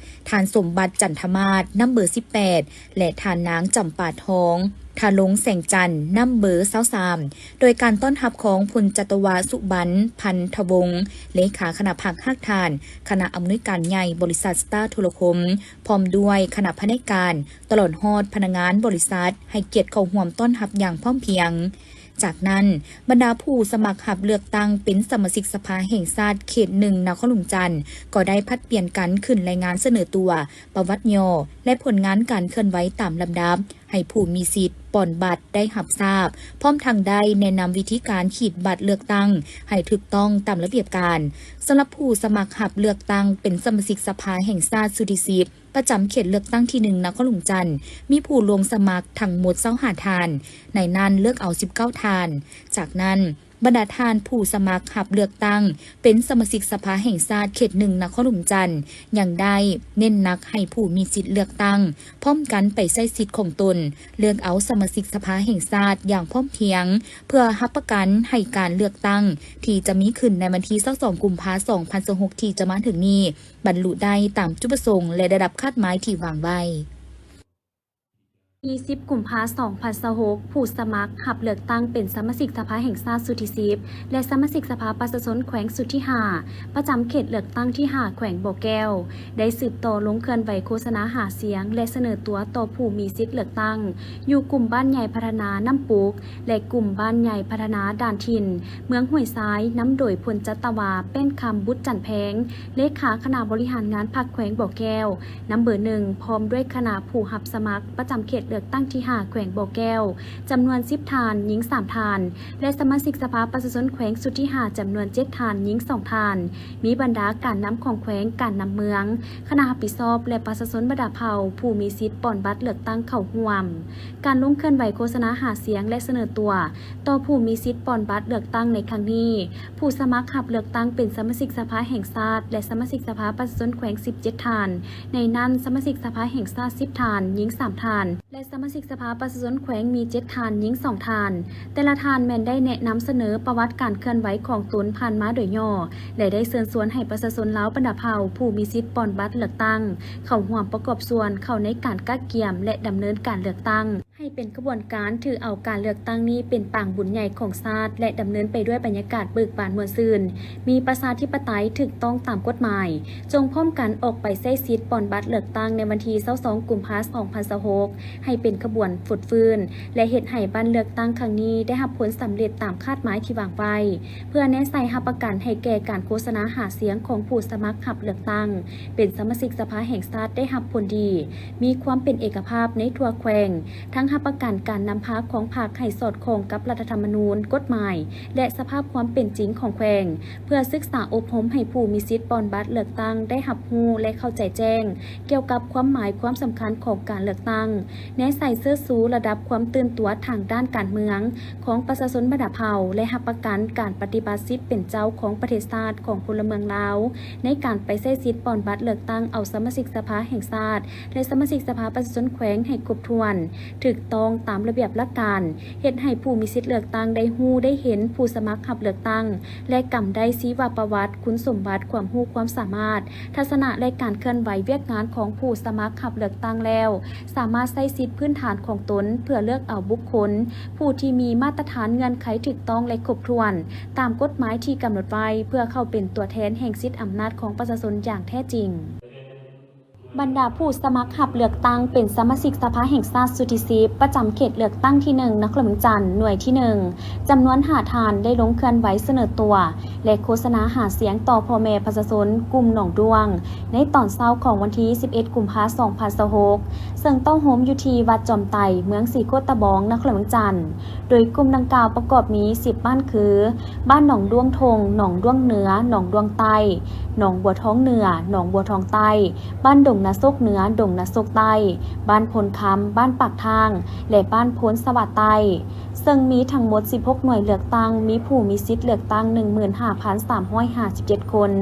ທ່ານ ສົມບັດ ຈັນທະມາດ ນຳເບີສິບແປດ ແລະ ທ່ານນາງ ຈຳປາທອງ ທະລົງແສງຈັນ ນຳເບີຊາວສາມ ໂດຍການຕ້ອນຮັບຂອງພົນຈັດຕະວາ ສຸບັນ ພັນທະວົງ ເລຂາຄະນະພັກຮາກຖານ ຄະນະອຳນວຍການໃຫຍ່ບໍລິສັດສະຕາໂທລະຄົມ ພ້ອມດ້ວຍຄະນະພະແນກການ ຕະຫຼອດຮອດພະນັກງານບໍລິສັດ ໃຫ້ກຽດເຂົ້າຮ່ວມຕ້ອນຮັບຢ່າງພ້ອມພຽງ. ຈາກນັ້ນ, ບັນດາຜູ້ສະໝັກຮັບເລືອກຕັ້ງເປັນສະມາຊິກສະພາແຫ່ງຊາດເຂດໜຶ່ງນະຄອນຫຼວງຈັນ ກໍໄດ້ຜັດປ່ຽນກັນຂຶ້ນລາຍງານສະເໜີຕົວ, ປະຫວັດຫຍໍ້ ແລະ ຜົນງານການເຄື່ອນໄຫວຕາມລຳດັບ ໃຫ້ຜູ້ມີສິດປ່ອນບັດໄດ້ຮັບຊາບ, ພ້ອມທັງໄດ້ແນະນຳວິທີການຂີດບັດເລືອກຕັ້ງໃຫ້ຖືກຕ້ອງຕາມລະບຽບການ. ສຳລັບຜູ້ສະໝັກຮັບເລືອກຕັ້ງເປັນສະມາຊິກສະພາແຫ່ງຊາດຊຸດທີສິບ ປະຈຳເຂດເລືອກຕັ້ງທີໜຶ່ງນະຄອນຫຼວງຈັນ ມີຜູ້ລົງສະໝັກທັງໝົດຊາວຫ້າທ່ານ, ໃນນັ້ນເລືອກເອົາສິບເກົ້າທ່ານ. ຈາກນັ້ນ, ບັນດາທ່ານຜູ້ສະໝັກຮັບເລືອກຕັ້ງເປັນສະມາຊິກສະພາແຫ່ງຊາດເຂດໜຶ່ງນະຄອນຫຼວງຈັນ ຍັງໄດ້ເນັ້ນໜັກໃຫ້ຜູ້ມີສິດເລືອກຕັ້ງ ພ້ອມກັນໄປໃຊ້ສິດຂອງຕົນ ເລືອກເອົາສະມາຊິກສະພາແຫ່ງຊາດຢ່າງພ້ອມພຽງ ເພື່ອຮັບປະກັນໃຫ້ການເລືອກຕັ້ງທີ່ຈະມີຂຶ້ນໃນວັນທີຊາວສອງ ກຸມພາ ສອງພັນຊາວຫົກ ທີ່ຈະມາເຖິງນີ້ ບັນລຸໄດ້ຕາມຈຸດປະສົງ ແລະ ລະດັບຄາດໝາຍທີ່ວາງໄວ້. ທີສິບ ກຸມພາ ສອງພັນຊາວຫົກ ຜູ້ສະໝັກຮັບເລືອກຕັ້ງເປັນສະມາຊິກສະພາແຫ່ງຊາດຊຸດທີສິບ ແລະ ສະມາຊິກສະພາປະຊາຊົນແຂວງຊຸດທີຫ້າ ປະຈຳເຂດເລືອກຕັ້ງທີຫ້າ ແຂວງບໍ່ແກ້ວ ໄດ້ສືບຕໍ່ລົງເຄື່ອນໄຫວໂຄສະນາຫາສຽງ ແລະ ສະເໜີຕົວຕໍ່ຜູ້ມີສິດເລືອກຕັ້ງ ຢູ່ກຸ່ມບ້ານໃຫຍ່ພັດທະນານ້ຳປຸກ ແລະ ກຸ່ມບ້ານໃຫຍ່ພັດທະນາດ່ານຖິ່ນ ເມືອງຫ້ວຍຊາຍ ນຳໂດຍພົນຈັດຕະວາ ແປ້ນຄຳ ບຸດຈັນແພງ ເລຂາຄະນະບໍລິຫານງານພັກແຂວງບໍ່ແກ້ວ ນຳເບີໜຶ່ງ ພ້ອມດ້ວຍຄະນະຜູ້ຮັບສະໝັກປະຈຳເຂດເລືອກຕັ້ງທີຫ້າ ແຂວງບໍ່ແກ້ວ ຈຳນວນສິບທ່ານ, ຍິງສາມທ່ານ ແລະ ສະມາຊິກສະພາປະຊາຊົນແຂວງຊຸດທີຫ້າ ຈຳນວນເຈັດທ່ານ, ຍິງສອງທ່ານ, ມີບັນດາການນຳຂອງແຂວງ, ການນຳເມືອງ, ຄະນະຮັບຜິດຊອບ ແລະ ປະຊາຊົນບັນດາເຜົ່າ ຜູ້ມີສິດປ່ອນບັດເລືອກຕັ້ງເຂົ້າຮ່ວມ. ການລົງເຄື່ອນໄຫວໂຄສະນາຫາສຽງ ແລະ ສະເໜີຕົວຕໍ່ຜູ້ມີສິດປ່ອນບັດເລືອກຕັ້ງໃນຄັ້ງນີ້, ຜູ້ສະໝັກຮັບເລືອກຕັ້ງເປັນສະມາຊິກສະພາແຫ່ງຊາດ ແລະ ສະມາຊິກສະພາປະຊາຊົນແຂວງສິບເຈັດທ່ານ, ໃນນັ້ນສະມາຊິກສະພາແຫ່ງຊາດສິບທ່ານ, ຍິງສາມທ່ານ ແລະ ສະມາຊິກສະພາປະຊາຊົນແຂວງມີເຈັດທ່ານ, ຍິງສອງທ່ານ. ແຕ່ລະທ່ານແມ່ນໄດ້ແນະນຳສະເໜີປະຫວັດການເຄື່ອນໄຫວຂອງຕົນຜ່ານມາໂດຍຫຍໍ້ ແລະ ໄດ້ເຊີນຊວນໃຫ້ປະຊາຊົນລາວບັນດາເຜົ່າ ຜູ້ມີສິດປ່ອນບັດເລືອກຕັ້ງ ເຂົ້າຮ່ວມປະກອບສ່ວນເຂົ້າໃນການກະກຽມ ແລະ ດຳເນີນການເລືອກຕັ້ງ. ໃຫ້ເປັນຂະບວນການຖືເອົາການເລືອກຕັ້ງນີ້ເປັນປາງບຸນໃຫຍ່ຂອງຊາດ ແລະ ດຳເນີນໄປດ້ວຍບັນຍາກາດເບີກບານມ່ວນຊື່ນ, ມີປະຊາທິປະໄຕ, ຖືກຕ້ອງຕາມກົດໝາຍ. ຈົ່ງພ້ອມກັນອອກໄປໃຊ້ສິດປ່ອນບັດເລືອກຕັ້ງໃນວັນທີຊາວສອງ ກຸມພາ ສອງພັນຊາວຫົກ ໃຫ້ເປັນຂະບວນຟົດຟື້ນ ແລະ ເຮັດໃຫ້ບັດເລືອກຕັ້ງຄັ້ງນີ້ໄດ້ຮັບຜົນສຳເລັດຕາມຄາດໝາຍທີ່ວາງໄວ້ ເພື່ອແນໃສ່ຮັບປະກັນໃຫ້ແກ່ການໂຄສະນາຫາສຽງຂອງຜູ້ສະໝັກຮັບເລືອກຕັ້ງເປັນສະມາຊິກສະພາແຫ່ງຊາດໄດ້ຮັບຜົນດີ, ມີຄວາມເປັນເອກະພາບໃນທົ່ວແຂວງ, ທັງຮັບປະກັນການນຳພາຂອງພັກໃຫ້ສອດຄ່ອງກັບລັດຖະທຳມະນູນ, ກົດໝາຍ ແລະ ສະພາບຄວາມເປັນຈິງຂອງແຂວງ, ເພື່ອສຶກສາອົບຮົມໃຫ້ຜູ້ມີສິດປ່ອນບັດເລືອກຕັ້ງໄດ້ຮັບຮູ້ ແລະ ເຂົ້າໃຈແຈ້ງ ກ່ຽວກັບຄວາມໝາຍຄວາມສຳຄັນຂອງການເລືອກຕັ້ງ, ແນໃສ່ເຊີດຊູລະດັບຄວາມຕື່ນຕົວທາງດ້ານການເມືອງຂອງປະຊາຊົນບັນດາເຜົ່າ ແລະ ຮັບປະກັນການປະຕິບັດສິດເປັນເຈົ້າຂອງປະເທດຊາດຂອງພົນລະເມືອງລາວ ໃນການໄປໃຊ້ສິດປ່ອນບັດເລືອກຕັ້ງເອົາສະມາຊິກສະພາແຫ່ງຊາດ ແລະ ສະມາຊິກສະພາປະຊາຊົນແຂວງໃຫ້ຄົບຖ້ວນ, ຖືກຕ້ອງຕາມລະບຽບຫຼັກການ, ເຮັດໃຫ້ຜູ້ມີສິດເລືອກຕັ້ງໄດ້ຮູ້ໄດ້ເຫັນຜູ້ສະໝັກຮັບເລືອກຕັ້ງ ແລະ ກຳໄດ້ຊີວະປະຫວັດ, ຄຸນສົມບັດ, ຄວາມຮູ້ຄວາມສາມາດ, ທັດສະນະ ແລະ ການເຄື່ອນໄຫວວຽກງານຂອງຜູ້ສະໝັກຮັບເລືອກຕັ້ງແລ້ວ, ສາມາດໃຊ້ສິດພື້ນຖານຂອງຕົນເພື່ອເລືອກເອົາບຸກຄົນຜູ້ທີ່ມີມາດຕະຖານເງື່ອນໄຂຖືກຕ້ອງ ແລະ ຄົບຖ້ວນຕາມກົດໝາຍທີ່ກຳນົດໄວ້ ເພື່ອເຂົ້າເປັນຕົວແທນແຫ່ງສິດອຳນາດຂອງປະຊາຊົນຢ່າງແທ້ຈິງ. ບັນດາຜູ້ສະໝັກຮັບເລືອກຕັ້ງເປັນສະມາຊິກສະພາແຫ່ງຊາດຊຸດທີສິບ ປະຈຳເຂດເລືອກຕັ້ງທີໜຶ່ງ ນະຄອນຫຼວງວຽງຈັນ ໜ່ວຍທີໜຶ່ງ ຈຳນວນຫ້າທ່ານ ໄດ້ລົງເຄື່ອນໄຫວສະເໜີຕົວ ແລະ ໂຄສະນາຫາສຽງຕໍ່ພໍ່ແມ່ປະຊາຊົນກຸ່ມໜອງດ້ວງ ໃນຕອນເຊົ້າຂອງວັນທີສິບເອັດ ກຸມພາ ສອງພັນຊາວຫົກ ເຊິ່ງເຕົ້າໂຮມຢູ່ທີ່ວັດຈອມໄຕ ເມືອງສີໂຄດຕະບອງ ນະຄອນຫຼວງວຽງຈັນ. ໂດຍກຸ່ມດັ່ງກ່າວປະກອບມີສິບບ້ານຄື ບ້ານໜອງດ້ວງທົ່ງ, ໜອງດ້ວງເໜືອ, ໜອງດ້ວງໃຕ້, ໜອງບົວທອງເໜືອ, ໜອງບົວທອງໃຕ້, ບ້ານດົງນາໂຊກເໜືອ, ດົງນາໂຊກໃຕ້, ບ້ານໂພນຄຳ, ບ້ານປາກທາງ ແລະ ບ້ານໂພນສະຫວັດໃຕ້. ເຊິ່ງມີທັງໝົດສິບຫົກໜ່ວຍເລືອກຕັ້ງ, ມີຜູ້ມີສິດເລືອກຕັ້ງໜຶ່ງໝື່ນຫ້າພັນສາມຮ້ອຍຫ້າສິບເຈັດຄົນ.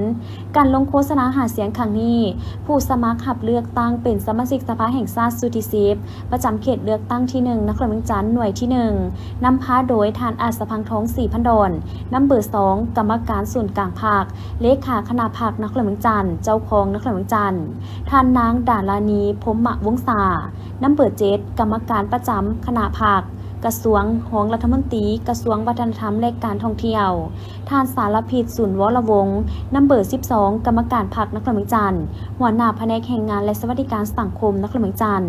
ການລົງໂຄສະນາຫາສຽງຄັ້ງນີ້, ຜູ້ສະໝັກຮັບເລືອກຕັ້ງເປັນສະມາຊິກສະພາແຫ່ງຊາດຊຸດທີສິບ ປະຈຳເຂດເລືອກຕັ້ງທີໜຶ່ງ ນະຄອນຫຼວງວຽງຈັນ ໜ່ວຍທີໜຶ່ງ ນຳພາໂດຍທ່ານ ອາດສະພັງທອງ ສີພັນດອນ ນຳເບີສອງ ກຳມະການສູນກາງພັກ, ເລຂາຄະນະພັກນະຄອນຫຼວງວຽງຈັນ, ເຈົ້າຄອງນະຄອນຫຼວງວຽງຈັນ, ທ່ານນາງ ດາລານີ ພົມມະວົງສາ ນຳເບີເຈັດ ກຳມະການປະຈຳຄະນະພັກ ກະຊວງ, ຮອງລັດຖະມົນຕີ ກະຊວງວັດທະນະທຳ ແລະ ການທ່ອງທ່ຽວ, ທ່ານ ສາລະພິດ ສູນວໍລະວົງ ນຳເບີສິບສອງ ກຳມະການພັກນະຄອນຫຼວງວຽງຈັນ, ຫົວໜ້າພະແນກແຮງງານ ແລະ ສະຫວັດດີການສັງຄົມນະຄອນຫຼວງວຽງຈັນ,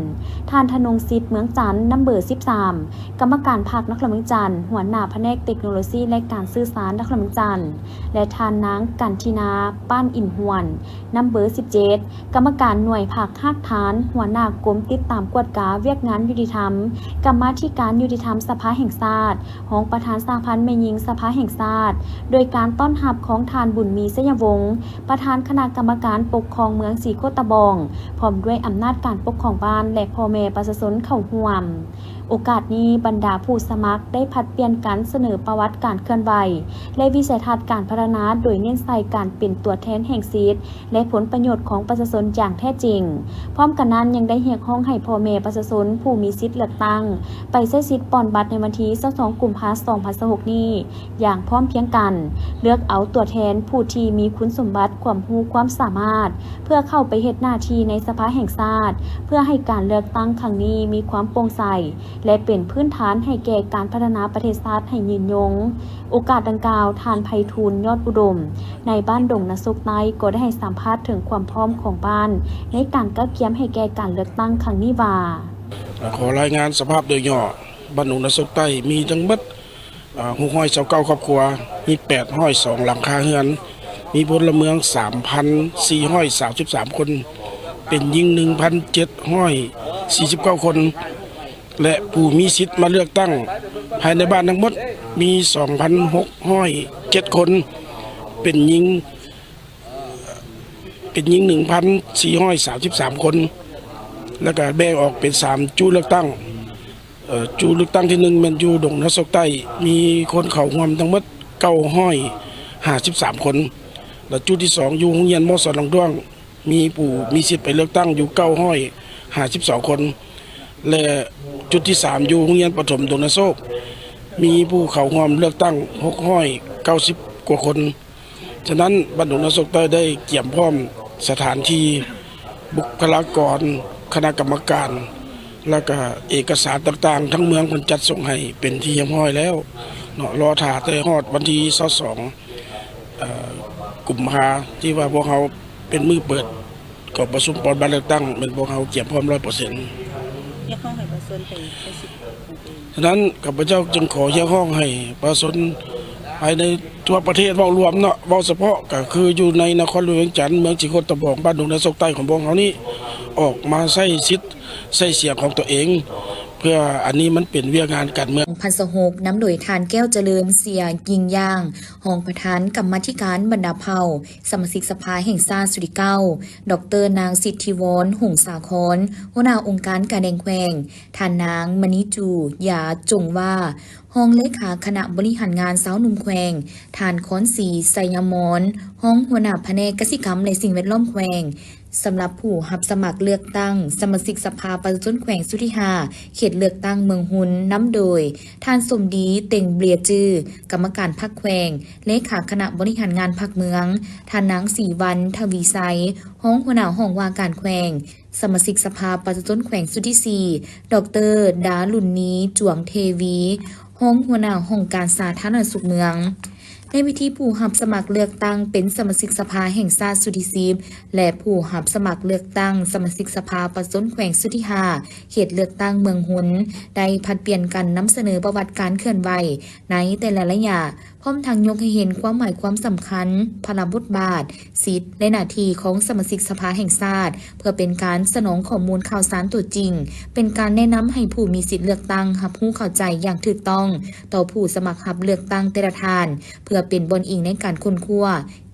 ທ່ານ ທະນົງສິດ ເມືອງຈັນ ນຳເບີສິບສາມ ກຳມະການພັກນະຄອນຫຼວງວຽງຈັນ, ຫົວໜ້າພະແນກເຕັກໂນໂລຊີ ແລະ ການສື່ສານນະຄອນຫຼວງວຽງຈັນ ແລະ ທ່ານນາງ ກັນທິນາ ປ້ານອິນຫວນ ນຳເບີສິບເຈັດ ກຳມະການໜ່ວຍພັກຮາກຖານ, ຫົວໜ້າກົມຕິດຕາມກວດກາວຽກງານຍຸຕິທຳ, ກຳມາທິການຍຸຕິທຳສະພາແຫ່ງຊາດ, ຮອງປະທານສະຫະພັນແມ່ຍິງສະພາແຫ່ງຊາດ, ໂດຍການຕ້ອນຮັບຂອງທ່ານ ບຸນມີ ໄຊຍະວົງ ປະທານຄະນະກຳມະການປົກຄອງເມືອງສີໂຄດຕະບອງ, ພ້ອມດ້ວຍອຳນາດການປົກຄອງບ້ານ ແລະ ພໍ່ແມ່ປະຊາຊົນເຂົ້າຮ່ວມ. ໂອກາດນີ້, ບັນດາຜູ້ສະໝັກໄດ້ຜັດປ່ຽນກັນສະເໜີປະຫວັດການເຄື່ອນໄຫວ ແລະ ວິໄສທັດການພັດທະນາ ໂດຍເນັ້ນໃສ່ການເປັນຕົວແທນແຫ່ງສິດ ແລະ ຜົນປະໂຫຍດຂອງປະຊາຊົນຢ່າງແທ້ຈິງ. ພ້ອມກັນນັ້ນ, ຍັງໄດ້ຮຽກຮ້ອງໃຫ້ພໍ່ແມ່ປະຊາຊົນຜູ້ມີສິດເລືອກຕັ້ງ ໄປໃຊ້ສິດປ່ອນບັດໃນວັນທີຊາວສອງ ກຸມພາ ສອງພັນຊາວຫົກນີ້ຢ່າງພ້ອມພຽງກັນ, ເລືອກເອົາຕົວແທນຜູ້ທີ່ມີຄຸນສົມບັດ, ຄວາມຮູ້ຄວາມສາມາດ ເພື່ອເຂົ້າໄປເຮັດໜ້າທີ່ໃນສະພາແຫ່ງຊາດ, ເພື່ອໃຫ້ການເລືອກຕັ້ງຄັ້ງນີ້ມີຄວາມໂປ່ງໃສ ແລະ ເປັນພື້ນຖານໃຫ້ແກ່ການພັດທະນາປະເທດຊາດໃຫ້ຍືນຍົງ. ໂອກາດດັ່ງກ່າວ, ທ່ານ ໄພທູນ ຍອດອຸດົມ ນາຍບ້ານດົງນາໂຊກໃຕ້ ກໍໄດ້ໃຫ້ສຳພາດເຖິງຄວາມພ້ອມຂອງບ້ານໃນການກະກຽມໃຫ້ແກ່ການເລືອກຕັ້ງຄັ້ງນີ້ວ່າ: ຂໍລາຍງານສະພາບໂດຍຫຍໍ້, ບ້ານດົງນາໂຊກໃຕ້ມີທັງໝົດ ອາ ຫົກຮ້ອຍຊາວເກົ້າຄອບຄົວ, ມີແປດຮ້ອຍສອງຫຼັງຄາເຮືອນ, ມີພົນລະເມືອງສາມພັນສີ່ຮ້ອຍສາມສິບສາມຄົນ, ເປັນຍິງໜຶ່ງພັນເຈັດຮ້ອຍສີ່ສິບເກົ້າຄົນ ແລະ ຜູ້ມີສິດມາເລືອກຕັ້ງພາຍໃນບ້ານທັງໝົດມີສອງພັນຫົກຮ້ອຍເຈັດຄົນ, ເປັນຍິງ ເປັນຍິງໜຶ່ງພັນສີ່ຮ້ອຍສາມສິບສາມຄົນ ແລ້ວກະແບ່ງອອກເປັນສາມຈຸເລືອກຕັ້ງ. ເອີ ຈຸເລືອກຕັ້ງທີໜຶ່ງແມ່ນຢູ່ດົງນາໂຊກໃຕ້ ມີຄົນເຂົ້າຮ່ວມທັງໝົດເກົ້າຮ້ອຍຫ້າສິບສາມຄົນ ແລະ ຈຸທີສອງຢູ່ໂຮງຮຽນ ມສ ໜອງດ້ວງ ມີຜູ້ມີສິດໄປເລືອກຕັ້ງຢູ່ເກົ້າຮ້ອຍຫ້າສິບສອງຄົນ ແລະ ຈຸດທີສາມຢູ່ໂຮງຮຽນປະຖົມດົງນາໂຊກ ມີຜູ້ເຂົ້າຮ່ວມເລືອກຕັ້ງຫົກຮ້ອຍເກົ້າສິບກວ່າຄົນ. ສະນັ້ນ ບ້ານດົງນາໂຊກໃຕ້ໄດ້ກຽມພ້ອມສະຖານທີ່, ບຸກຄະລາກອນ, ຄະນະກຳມະການ, ແລ້ວກະເອກະສານຕ່າງໆ ທາງເມືອງເພິ່ນຈັດສົ່ງໃຫ້ເປັນທີ່ຮຽບຮ້ອຍແລ້ວເນາະ, ລໍຖ້າແຕ່ຮອດວັນທີຊາວສອງ ເອີ ກຸມພາ ທີ່ວ່າພວກເຮົາເປັນມື້ເປີດກອງປະຊຸມປ່ອນບັດເລືອກຕັ້ງ ແມ່ນພວກເຮົາກຽມພ້ອມຮ້ອຍເປີເຊັນ. ຮຽກຮ້ອງໃຫ້ປະຊາຊົນໄປໃຊ້ສິດຂອງຕົວເອງ. ສະນັ້ນ ຂ້າພະເຈົ້າຈຶ່ງຂໍຮຽກຮ້ອງໃຫ້ປະຊາຊົນພາຍໃນທົ່ວປະເທດເວົ້າລວມເນາະ, ເວົ້າສະເພາະກໍຄືຢູ່ໃນນະຄອນຫຼວງວຽງຈັນ, ເມືອງຈີໂຄດຕະບອງ, ບ້ານດົງນາໂຊກໃຕ້ຂອງພວກເຮົານີ້ ອອກມາໃຊ້ສິດໃຊ້ສຽງຂອງຕົວເອງ, ເພື່ອອັນນີ້ມັນເປັນວຽກງານການເມືອງ. ສອງພັນຊາວຫົກ ນຳໂດຍທ່ານ ແກ້ວຈະເລີນ ເສຍຍິ່ງຢ່າງ ຮອງປະທານກຳມາທິການບັນດາເຜົ່າ ສະມາຊິກສະພາແຫ່ງຊາດຊຸດທີເກົ້າ, ດອກເຕີ ນາງ ສິດທິວອນ ຫົງສາຄອນ ຫົວໜ້າອົງການການແດງແຂວງ, ທ່ານນາງ ມະນີຈູ ຢາຈົງວາ ຮອງເລຂາຄະນະບໍລິຫານງານຊາວໜຸ່ມແຂວງ, ທ່ານ ຄອນສີ ໄຊຍະມອນ ຮອງຫົວໜ້າພະແນກກະສິກຳ ແລະ ສິ່ງແວດລ້ອມແຂວງ. ສຳລັບຜູ້ຮັບສະໝັກເລືອກຕັ້ງສະມາຊິກສະພາປະຊາຊົນແຂວງຊຸດທີຫ້າ ເຂດເລືອກຕັ້ງເມືອງຮຸນ ນຳໂດຍ ທ່ານ ສົມດີ ເຕັງເບລຍຈື່ ກຳມະການພັກແຂວງ, ເລຂາຄະນະບໍລິຫານງານພັກເມືອງ, ທ່ານນາງ ສີວັນ ທະວີໄຊ ຮອງຫົວໜ້າຫ້ອງວ່າການແຂວງ, ສະມາຊິກສະພາປະຊາຊົນແຂວງຊຸດທີສີ່ ດອກເຕີ ດາລຸນນີ ຈວງເທວີ ຮອງຫົວໜ້າຫ້ອງການສາທາລະນະສຸກເມືອງ. ໃນພິທີ ຜູ້ຮັບສະໝັກເລືອກຕັ້ງເປັນສະມາຊິກສະພາແຫ່ງຊາດຊຸດທີສິບ ແລະ ຜູ້ຮັບສະໝັກເລືອກຕັ້ງສະມາຊິກສະພາປະຊາຊົນແຂວງຊຸດທີຫ້າ ເຂດເລືອກຕັ້ງເມືອງຮຸນ ໄດ້ຜັດປ່ຽນກັນນຳສະເໜີປະຫວັດການເຄື່ອນໄຫວໃນແຕ່ລະໄລຍະ, ພ້ອມທັງຍົກໃຫ້ເຫັນຄວາມໝາຍຄວາມສຳຄັນ, ພາລະບົດບາດ, ສິດ ແລະ ໜ້າທີ່ຂອງສະມາຊິກສະພາແຫ່ງຊາດ, ເພື່ອເປັນການສະໜອງຂໍ້ມູນຂ່າວສານຕົວຈິງ, ເປັນການແນະນຳໃຫ້ຜູ້ມີສິດເລືອກຕັ້ງຮັບຮູ້ເຂົ້າໃຈຢ່າງຖືກຕ້ອງຕໍ່ຜູ້ສະໝັກຮັບເລືອກຕັ້ງແຕ່ລະທ່ານ, ເພື່ອເປັນບ່ອນອີງໃນການຄົ້ນຄວ້າ,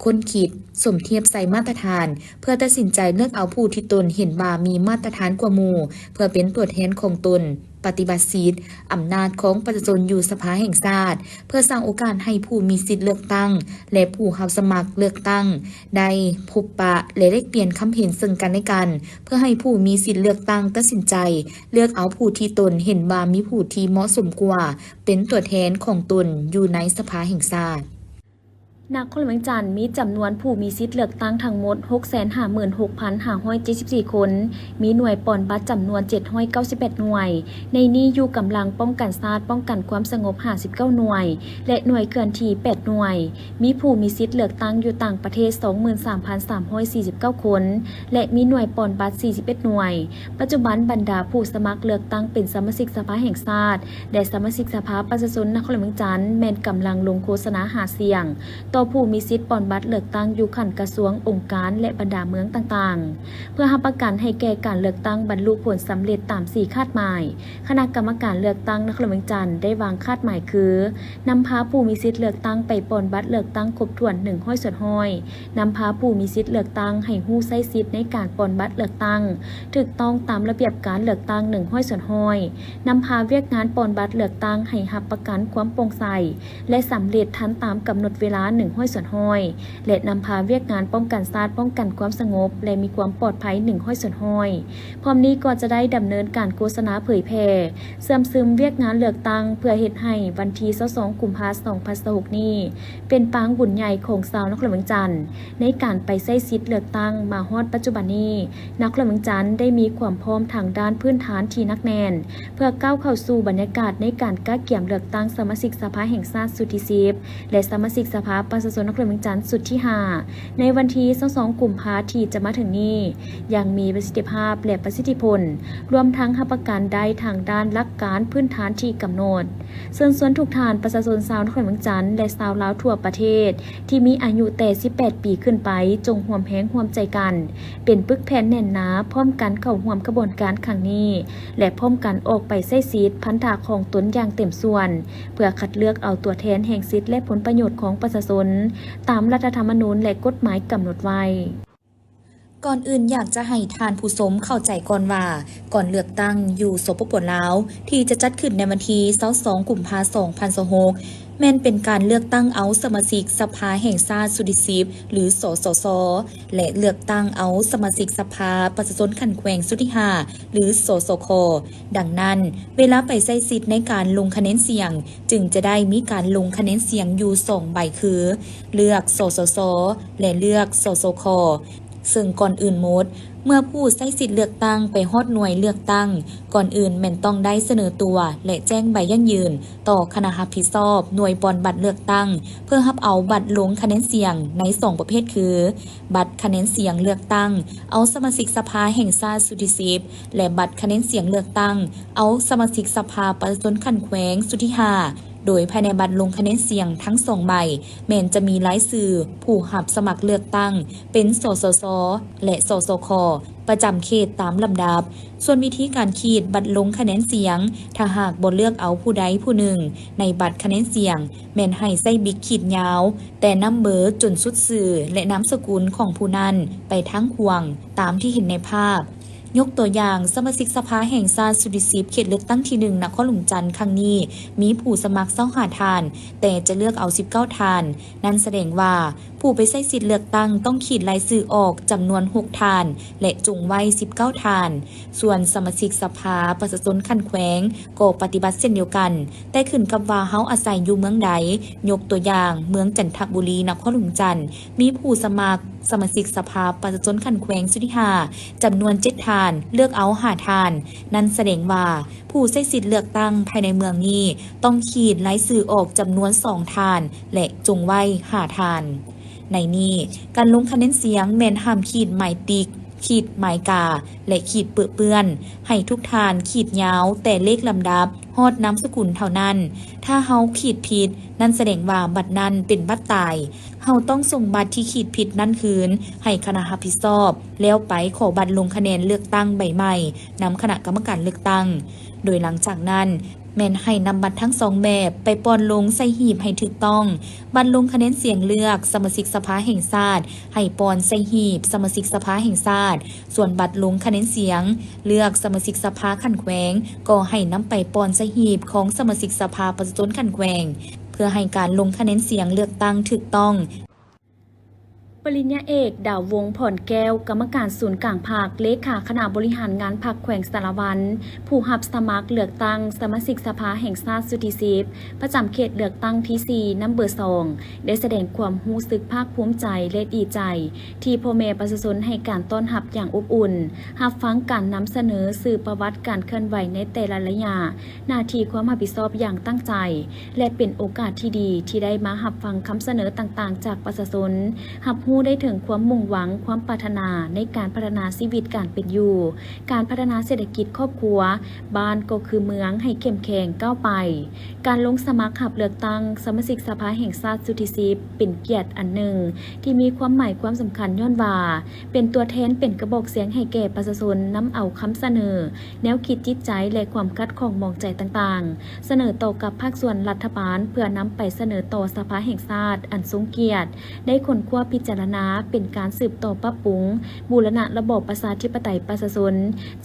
ຄົ້ນຄິດ, ສົມທຽບໃສ່ມາດຕະຖານ, ເພື່ອຕັດສິນໃຈເລືອກເອົາຜູ້ທີ່ຕົນເຫັນວ່າມີມາດຕະຖານກວ່າໝູ່ ເພື່ອເປັນຕົວແທນຂອງຕົນ. ປະຕິບັດສິດອຳນາດຂອງປະຊາຊົນຢູ່ສະພາແຫ່ງຊາດ ເພື່ອສ້າງໂອກາດໃຫ້ຜູ້ມີສິດເລືອກຕັ້ງ ແລະ ຜູ້ຮັບສະໝັກເລືອກຕັ້ງ ໄດ້ພົບປະ ແລະ ແລກປ່ຽນຄຳເຫັນເຊິ່ງກັນແລະກັນ ເພື່ອໃຫ້ຜູ້ມີສິດເລືອກຕັ້ງຕັດສິນໃຈເລືອກເອົາຜູ້ທີ່ຕົນເຫັນວ່າມີຜູ້ທີ່ເໝາະສົມກວ່າ ເປັນຕົວແທນຂອງຕົນຢູ່ໃນສະພາແຫ່ງຊາດ. ນະຄອນຫຼວງວຽງຈັນມີຈຳນວນຜູ້ມີສິດເລືອກຕັ້ງທັງໝົດ ຫົກແສນຫ້າໝື່ນຫົກພັນຫ້າຮ້ອຍເຈັດສິບສີ່ຄົນ, ມີໜ່ວຍປ່ອນບັດຈຳນວນ ເຈັດຮ້ອຍເກົ້າສິບແປດໜ່ວຍ, ໃນນີ້ຢູ່ກຳລັງປ້ອງກັນຊາດ ປ້ອງກັນຄວາມສະຫງົບ ຫ້າສິບເກົ້າໜ່ວຍ ແລະ ໜ່ວຍເຄື່ອນທີ່ ແປດໜ່ວຍ, ມີຜູ້ມີສິດເລືອກຕັ້ງຢູ່ຕ່າງປະເທດ ສອງໝື່ນສາມພັນສາມຮ້ອຍສີ່ສິບເກົ້າຄົນ ແລະ ມີໜ່ວຍປ່ອນບັດ ສີ່ສິບເອັດໜ່ວຍ. ປັດຈຸບັນບັນດາຜູ້ສະໝັກເລືອກຕັ້ງເປັນສະມາຊິກສະພາແຫ່ງຊາດ ແລະ ສະມາຊິກສະພາປະຊາຊົນນະຄອນຫຼວງວຽງຈັນ ແມ່ນກຳລັງລົງໂຄສະນາຫາສຽງຕໍ່ຜູ້ມີສິດປ່ອນບັດເລືອກຕັ້ງຢູ່ຂັ້ນກະຊວງ, ອົງການ ແລະ ບັນດາເມືອງຕ່າງໆ ເພື່ອຮັບປະກັນໃຫ້ແກ່ການເລືອກຕັ້ງບັນລຸຜົນສຳເລັດຕາມສີ່ຄາດໝາຍ. ຄະນະກຳມະການເລືອກຕັ້ງນະຄອນຫຼວງວຽງຈັນໄດ້ວາງຄາດໝາຍຄື ນຳພາຜູ້ມີສິດເລືອກຕັ້ງໄປປ່ອນບັດເລືອກຕັ້ງຄົບຖ້ວນ ໜຶ່ງຮ້ອຍສ່ວນຮ້ອຍ, ນຳພາຜູ້ມີສິດເລືອກຕັ້ງໃຫ້ຮູ້ໃຊ້ສິດໃນການປ່ອນບັດເລືອກຕັ້ງຖືກຕ້ອງຕາມລະບຽບການເລືອກຕັ້ງ ໜຶ່ງຮ້ອຍສ່ວນຮ້ອຍ, ນຳພາວຽກງານປ່ອນບັດເລືອກຕັ້ງໃຫ້ຮັບປະກັນຄວາມໂປ່ງໃສ ແລະ ສຳເລັດທັນຕາມກຳນົດເວລາ ໜຶ່ງຮ້ອຍສ່ວນຮ້ອຍ ແລະ ນຳພາວຽກງານປ້ອງກັນຊາດ, ປ້ອງກັນຄວາມສະຫງົບ ແລະ ມີຄວາມປອດໄພ ໜຶ່ງຮ້ອຍສ່ວນຮ້ອຍ. ພ້ອມນີ້ກໍຈະໄດ້ດຳເນີນການໂຄສະນາເຜີຍແຜ່ ເຊື່ອມຊຶມວຽກງານເລືອກຕັ້ງ ເພື່ອເຮັດໃຫ້ວັນທີ ຊາວສອງ ກຸມພາ ສອງພັນຊາວຫົກນີ້ ເປັນປາງບຸນໃຫຍ່ຂອງຊາວນະຄອນຫຼວງວຽງຈັນ ໃນການໄປໃຊ້ສິດເລືອກຕັ້ງ. ມາຮອດປັດຈຸບັນນີ້ ນະຄອນຫຼວງວຽງຈັນໄດ້ມີຄວາມພ້ອມທາງດ້ານພື້ນຖານທີ່ໜັກແໜ້ນ ເພື່ອກ້າວເຂົ້າສູ່ບັນຍາກາດໃນການກະກຽມເລືອກຕັ້ງສະມາຊິກສະພາແຫ່ງຊາດຊຸດທີສິບ ແລະ ສະມາຊິກສະພາປະຊາຊົນນະຄອນຫຼວງວຽງຈັນຊຸດທີຫ້າ ໃນວັນທີ ຊາວສອງ ກຸມພາ ທີ່ຈະມາເຖິງນີ້ ຢ່າງມີປະສິດທິພາບ ແລະ ປະສິດທິຜົນ, ລວມທັງຮັບປະກັນໄດ້ທາງດ້ານຫຼັກການພື້ນຖານທີ່ກຳນົດ. ເຊີນຊວນທຸກທ່ານປະຊາຊົນຊາວນະຄອນຫຼວງວຽງຈັນ ແລະ ຊາວລາວທົ່ວປະເທດ ທີ່ມີອາຍຸແຕ່ ສິບແປດ ປີຂຶ້ນໄປ ຈົ່ງຮ່ວມແຮງຮ່ວມໃຈກັນ ເປັນປຶກແຜ່ນແໜ້ນໜາ ພ້ອມກັນເຂົ້າຮ່ວມຂະບວນການຄັ້ງນີ້ ແລະ ພ້ອມກັນອອກໄປໃຊ້ສິດພັນທະຂອງຕົນຢ່າງເຕັມສ່ວນ ເພື່ອຄັດເລືອກເອົາຕົວແທນແຫ່ງສິດ ແລະ ຜົນປະໂຫຍດຂອງປະຊາຊົນ ຕາມລັດຖະທຳມະນູນ ແລະ ກົດໝາຍກຳນົດໄວ້. ກ່ອນອື່ນຢາກຈະໃຫ້ທ່ານຜູ້ຊົມເຂົ້າໃຈກ່ອນວ່າ ການເລືອກຕັ້ງຢູ່ ສປປ ລາວ ທີ່ຈະຈັດຂຶ້ນໃນວັນທີ ຊາວສອງ ກຸມພາ ສອງພັນຊາວຫົກ ແມ່ນເປັນການເລືອກຕັ້ງເອົາສະມາຊິກສະພາແຫ່ງຊາດຊຸດທີສິບ ຫຼື ສສຊ ແລະ ເລືອກຕັ້ງເອົາສະມາຊິກສະພາປະຊາຊົນຂັ້ນແຂວງຊຸດທີຫ້າ ຫຼື ສສຂ. ດັ່ງນັ້ນ ເວລາໄປໃຊ້ສິດໃນການລົງຄະແນນສຽງ ຈຶ່ງຈະໄດ້ມີການລົງຄະແນນສຽງຢູ່ສອງໃບ ຄື ເລືອກ ສສຊ ແລະ ເລືອກ ສສຂ. ເຊິ່ງກ່ອນອື່ນໝົດ, ເມື່ອຜູ້ໃຊ້ສິດເລືອກຕັ້ງໄປຮອດໜ່ວຍເລືອກຕັ້ງ, ກ່ອນອື່ນແມ່ນຕ້ອງໄດ້ສະເໜີຕົວ ແລະ ແຈ້ງໃບຢັ້ງຢືນຕໍ່ຄະນະຮັບຜິດຊອບໜ່ວຍບ່ອນບັດເລືອກຕັ້ງ ເພື່ອຮັບເອົາບັດລົງຄະແນນສຽງໃນສອງປະເພດຄື ບັດຄະແນນສຽງເລືອກຕັ້ງເອົາສະມາຊິກສະພາແຫ່ງຊາດຊຸດທີສິບ ແລະ ບັດຄະແນນສຽງເລືອກຕັ້ງເອົາສະມາຊິກສະພາປະຊາຊົນຂັ້ນແຂວງຊຸດທີຫ້າ. ໂດຍພາຍໃນບັດລົງຄະແນນສຽງທັງສອງໃບ ແມ່ນຈະມີລາຍຊື່ຜູ້ຮັບສະໝັກເລືອກຕັ້ງເປັນ ສສຊ ແລະ ສສຄ ປະຈຳເຂດຕາມລຳດັບ. ສ່ວນວິທີການຂີດບັດລົງຄະແນນສຽງ, ຖ້າຫາກບໍ່ເລືອກເອົາຜູ້ໃດຜູ້ໜຶ່ງໃນບັດຄະແນນສຽງ, ແມ່ນໃຫ້ໃຊ້ບິກຂີດຍາວແຕ່ນຳເບີຈົນສຸດຊື່ ແລະ ນາມສະກຸນຂອງຜູ້ນັ້ນໄປທາງຂວາງ ຕາມທີ່ເຫັນໃນພາບ. ຍົກຕົວຢ່າງ, ສະມາຊິກສະພາແຫ່ງຊາດຊຸດທີສິບ ເຂດເລືອກຕັ້ງທີໜຶ່ງ ນະຄອນຫຼວງຈັນ ຄັ້ງນີ້ ມີຜູ້ສະໝັກຊາວຫ້າທ່ານ, ແຕ່ຈະເລືອກເອົາສິບເກົ້າທ່ານ. ນັ້ນສະແດງວ່າ ຜູ້ໄປໃຊ້ສິດເລືອກຕັ້ງຕ້ອງຂີດລາຍຊື່ອອກຈຳນວນຫົກທ່ານ ແລະ ຈົ່ງໄວ້ສິບເກົ້າທ່ານ. ສ່ວນສະມາຊິກສະພາປະຊາຊົນຂັ້ນແຂວງກໍປະຕິບັດເຊັ່ນດຽວກັນ, ແຕ່ຂຶ້ນກັບວ່າເຮົາອາໄສຢູ່ເມືອງໃດ. ຍົກຕົວຢ່າງ, ເມືອງຈັນທະບູລີ ນະຄອນຫຼວງຈັນ ມີຜູ້ສະໝັກ ສະມາຊິກສະພາປະຊາຊົນຂັ້ນແຂວງຊຸດທີຫ້າ ຈຳນວນເຈັດທ່ານ, ເລືອກເອົາຫ້າທ່ານ. ນັ້ນສະແດງວ່າ ຜູ້ໃຊ້ສິດເລືອກຕັ້ງພາຍໃນເມືອງນີ້ຕ້ອງຂີດລາຍຊື່ອອກຈຳນວນສອງທ່ານ ແລະ ຈົ່ງໄວ້ຫ້າທ່ານ. ໃນນີ້, ການລົງຄະແນນສຽງແມ່ນຫ້າມຂີດໝາຍຕິກ, ຂີດໝາຍກາ ແລະ ຂີດເປິເປື້ອນ. ໃຫ້ທຸກທ່ານຂີດຍາວແຕ່ເລກລຳດັບຮອດນາມສະກຸນເທົ່ານັ້ນ. ຖ້າເຮົາຂີດຜິດ, ນັ້ນສະແດງວ່າບັດນັ້ນເປັນບັດຕາຍ. ເຮົາຕ້ອງສົ່ງບັດທີ່ຂີດຜິດນັ້ນຄືນໃຫ້ຄະນະຮັບຜິດຊອບ, ແລ້ວໄປຂໍບັດລົງຄະແນນເລືອກຕັ້ງໃບໃໝ່ນຳຄະນະກຳມະການເລືອກຕັ້ງ. ໂດຍຫຼັງຈາກນັ້ນ ແມ່ນໃຫ້ນຳບັດທັງສອງແບບໄປປ່ອນລົງໃສ່ຫີບໃຫ້ຖືກຕ້ອງ. ບັດລົງຄະແນນສຽງເລືອກສະມາຊິກສະພາແຫ່ງຊາດ ໃຫ້ປ່ອນໃສ່ຫີບສະມາຊິກສະພາແຫ່ງຊາດ, ສ່ວນບັດລົງຄະແນນສຽງເລືອກສະມາຊິກສະພາຂັ້ນແຂວງ ກໍໃຫ້ນຳໄປປ່ອນໃສ່ຫີບຂອງສະມາຊິກສະພາປະຊາຊົນຂັ້ນແຂວງ ເພື່ອໃຫ້ການລົງຄະແນນສຽງເລືອກຕັ້ງຖືກຕ້ອງ. ປະລິນຍາເອກ ດາວວົງ ພອນແກ້ວ, ກຳມະການສູນກາງພັກ, ເລຂາຄະນະບໍລິຫານງານພັກແຂວງສາລະວັນ, ຜູ້ຮັບສະໝັກເລືອກຕັ້ງສະມາຊິກສະພາແຫ່ງຊາດຊຸດທີສິບ ປະຈຳເຂດເລືອກຕັ້ງທີສີ່ ນຳເບີສອງ ໄດ້ສະແດງຄວາມຮູ້ສຶກພາກພູມໃຈ ແລະ ດີໃຈ ທີ່ພໍ່ແມ່ປະຊາຊົນໃຫ້ການຕ້ອນຮັບຢ່າງອົບອຸ່ນ, ຮັບຟັງການນຳສະເໜີຊື່ປະຫວັດການເຄື່ອນໄຫວໃນແຕ່ລະໄລຍະ, ໜ້າທີ່ຄວາມຮັບຜິດຊອບຢ່າງຕັ້ງໃຈ ແລະ ເປັນໂອກາດທີ່ດີທີ່ໄດ້ມາຮັບຟັງຄຳສະເໜີຕ່າງໆຈາກປະຊາຊົນ, ຮັບຮູ້ໄດ້ເຖິງຄວາມມຸ່ງຫວັງ, ຄວາມປາດຖະໜາໃນການພັດທະນາຊີວິດການເປັນຢູ່, ການພັດທະນາເສດຖະກິດຄອບຄົວ, ບ້ານກໍຄືເມືອງໃຫ້ເຂັ້ມແຂງກ້າວໄປ. ການລົງສະໝັກຮັບເລືອກຕັ້ງສະມາຊິກສະພາແຫ່ງຊາດຊຸດທີສິບ ເປັນກຽດອັນໜຶ່ງທີ່ມີຄວາມໝາຍຄວາມສຳຄັນ ຍ້ອນວ່າເປັນຕົວແທນ, ເປັນກະບອກສຽງໃຫ້ແກ່ປະຊາຊົນນຳເອົາຄຳສະເໜີ, ແນວຄິດ, ຈິດໃຈ ແລະ ຄວາມຂັດຂ້ອງໝອງໃຈຕ່າງໆ ສະເໜີຕໍ່ກັບພາກສ່ວນລັດຖະບານ ເພື່ອນຳໄປສະເໜີຕໍ່ສະພາແຫ່ງຊາດອັນຊົງກຽດ ໄດ້ຄົ້ນຄວ້າພິຈາລະນາ ເປັນການສືບຕໍ່ປັບປຸງບູລະນະລະບອບປະຊາທິປະໄຕປະຊາຊົນ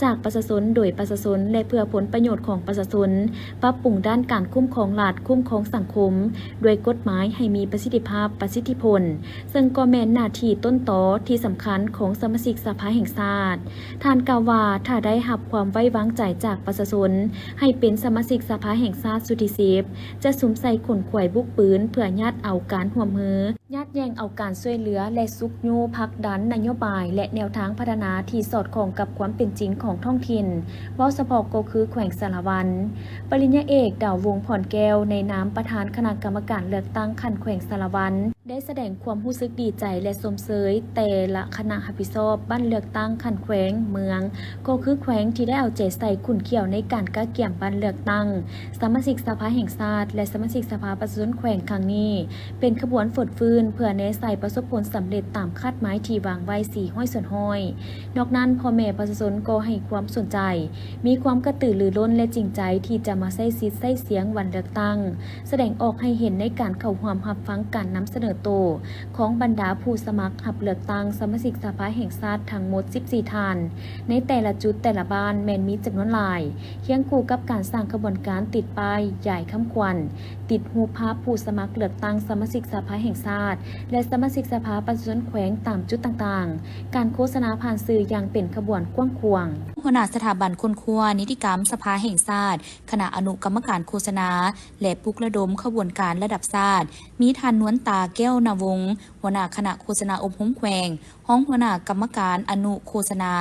ຈາກປະຊາຊົນ ໂດຍປະຊາຊົນ ແລະ ເພື່ອຜົນປະໂຫຍດຂອງປະຊາຊົນ, ປັບປຸງດ້ານການຄຸ້ມຄອງລັດ, ຄຸ້ມຄອງສັງຄົມ ດ້ວຍກົດໝາຍໃຫ້ມີປະສິດທິພາບ, ປະສິດທິຜົນ, ເຊິ່ງກໍແມ່ນໜ້າທີ່ຕົ້ນຕໍທີ່ສຳຄັນຂອງສະມາຊິກສະພາແຫ່ງຊາດ. ທ່ານກ່າວວ່າ ຖ້າໄດ້ຮັບຄວາມໄວ້ວາງໃຈຈາກປະຊາຊົນໃຫ້ເປັນສະມາຊິກສະພາແຫ່ງຊາດຊຸດທີສິບ ຈະສຸມໃສ່ຂົນຂວາຍບຸກປືນ ເພື່ອຍາດເອົາການຮ່ວມມື, ຍາດແຍ່ງເອົາການຊ່ວຍເຫຼືອ ແລະ ຊຸກຍູ້ຜັກດັນນະໂຍບາຍ ແລະ ແນວທາງພັດທະນາທີ່ສອດຄ່ອງກັບຄວາມເປັນຈິງຂອງທ້ອງຖິ່ນ, ເວົ້າສະເພາະກໍຄືແຂວງສາລະວັນ. ປະລິນຍາເອກ ດາວວົງ ພອນແກ້ວ ໃນນາມປະທານຄະນະກຳມະການເລືອກຕັ້ງຂັ້ນແຂວງສາລະວັນ ໄດ້ສະແດງຄວາມຮູ້ສຶກດີໃຈ ແລະ ຊົມເຊີຍແຕ່ລະຄະນະຮັບຜິດຊອບບ້ານເລືອກຕັ້ງຂັ້ນແຂວງ, ເມືອງ ກໍຄືແຂວງທີ່ໄດ້ເອົາໃຈໃສ່ຂຸ້ນຂ້ຽວໃນການກະກຽມບັດເລືອກຕັ້ງສະມາຊິກສະພາແຫ່ງຊາດ ແລະ ສະມາຊິກສະພາປະຊາຊົນແຂວງຄັ້ງນີ້ ເປັນຂະບວນຟົດຟື້ນ ເພື່ອແນໃສ່ປະສົບຜົນສຳເລັດຕາມຄາດໝາຍທີ່ວາງໄວ້ສີ່ຮ້ອຍສ່ວນຮ້ອຍ. ນອກນັ້ນ, ພໍ່ແມ່ປະຊາຊົນກໍໃຫ້ຄວາມສົນໃຈ, ມີຄວາມກະຕືລືລົ້ນ ແລະ ຈິງໃຈທີ່ຈະມາໃຊ້ສິດໃຊ້ສຽງວັນເລືອກຕັ້ງ, ສະແດງອອກໃຫ້ເຫັນໃນການເຂົ້າຮ່ວມຮັບຟັງການນຳສະເໜີໂຕຂອງບັນດາຜູ້ສະໝັກຮັບເລືອກຕັ້ງສະມາຊິກສະພາແຫ່ງຊາດທັງໝົດສິບສີ່ທ່ານ ໃນແຕ່ລະຈຸດແຕ່ລະບ້ານແມ່ນມີຈຳນວນຫຼາຍ, ຄຽງຄູ່ກັບການສ້າງຂະບວນການຕິດປ້າຍ, ຢາຍຄຳຂວັນ, ຕິດຮູບພາບຜູ້ສະໝັກເລືອກຕັ້ງສະມາຊິກສະພາແຫ່ງຊາດ ແລະ ສະມາຊິກສະພາປະຊາຊົນແຂວງຕາມຈຸດຕ່າງໆ, ການໂຄສະນາຜ່ານສື່ຢ່າງເປັນຂະບວນກວ້າງຂວາງ. ຫົວໜ້າສະຖາບັນຄົ້ນຄວ້ານິຕິກຳສະພາແຫ່ງຊາດ, ຄະນະອະນຸກຳມະການໂຄສະນາ ແລະ ປຸກລະດົມຂະບວນການລະດັບຊາດ, ມີທ່ານ ນວນຕາ ແກ້ວນາວົງ ຫົວໜ້າຄະນະໂຄສະນາອົບຮົມແຂວງ, ຮອງຫົວໜ້າກຳມະການອະນຸໂຄສະນາ,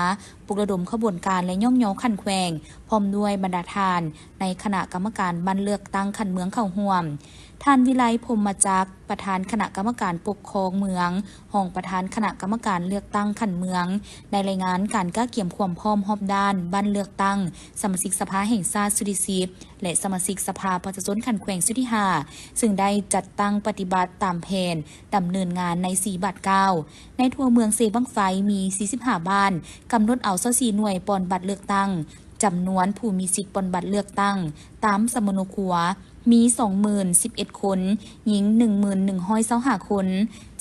ປຸກລະດົມຂະບວນການ ແລະ ຍ້ອງຍໍຂັ້ນແຂວງ, ພ້ອມດ້ວຍບັນດາທ່ານໃນຄະນະກຳມະການບັດເລືອກຕັ້ງຂັ້ນເມືອງເຂົ້າຮ່ວມ. ທ່ານ ວິໄລ ພົມມະຈັກ ປະທານຄະນະກຳມະການປົກຄອງເມືອງ, ຮອງປະທານຄະນະກຳມະການເລືອກຕັ້ງຂັ້ນເມືອງ ໄດ້ລາຍງານການກະກຽມຄວາມພ້ອມຮອບດ້ານບັດເລືອກຕັ້ງສະມາຊິກສະພາແຫ່ງຊາດຊຸດທີສິບ ແລະ ສະມາຊິກສະພາປະຊາຊົນຂັ້ນແຂວງຊຸດທີຫ້າ ຊຶ່ງໄດ້ຈັດຕັ້ງປະຕິບັດຕາມແຜນດຳເນີນງານໃນສີ່ບາດກ້າວ. ໃນທົ່ວເມືອງເຊບັ້ງໄຟມີສີ່ສິບຫ້າບ້ານ, ກຳນົດເອົາຊາວສີ່ໜ່ວຍປ່ອນບັດເລືອກຕັ້ງ. ຈຳນວນຜູ້ມີສິດປ່ອນບັດເລືອກຕັ້ງຕາມສຳມະໂນຄົວມີສອງໝື່ນສິບເອັດຄົນ, ຍິງໜຶ່ງໝື່ນໜຶ່ງຮ້ອຍຊາວຫ້າຄົນ.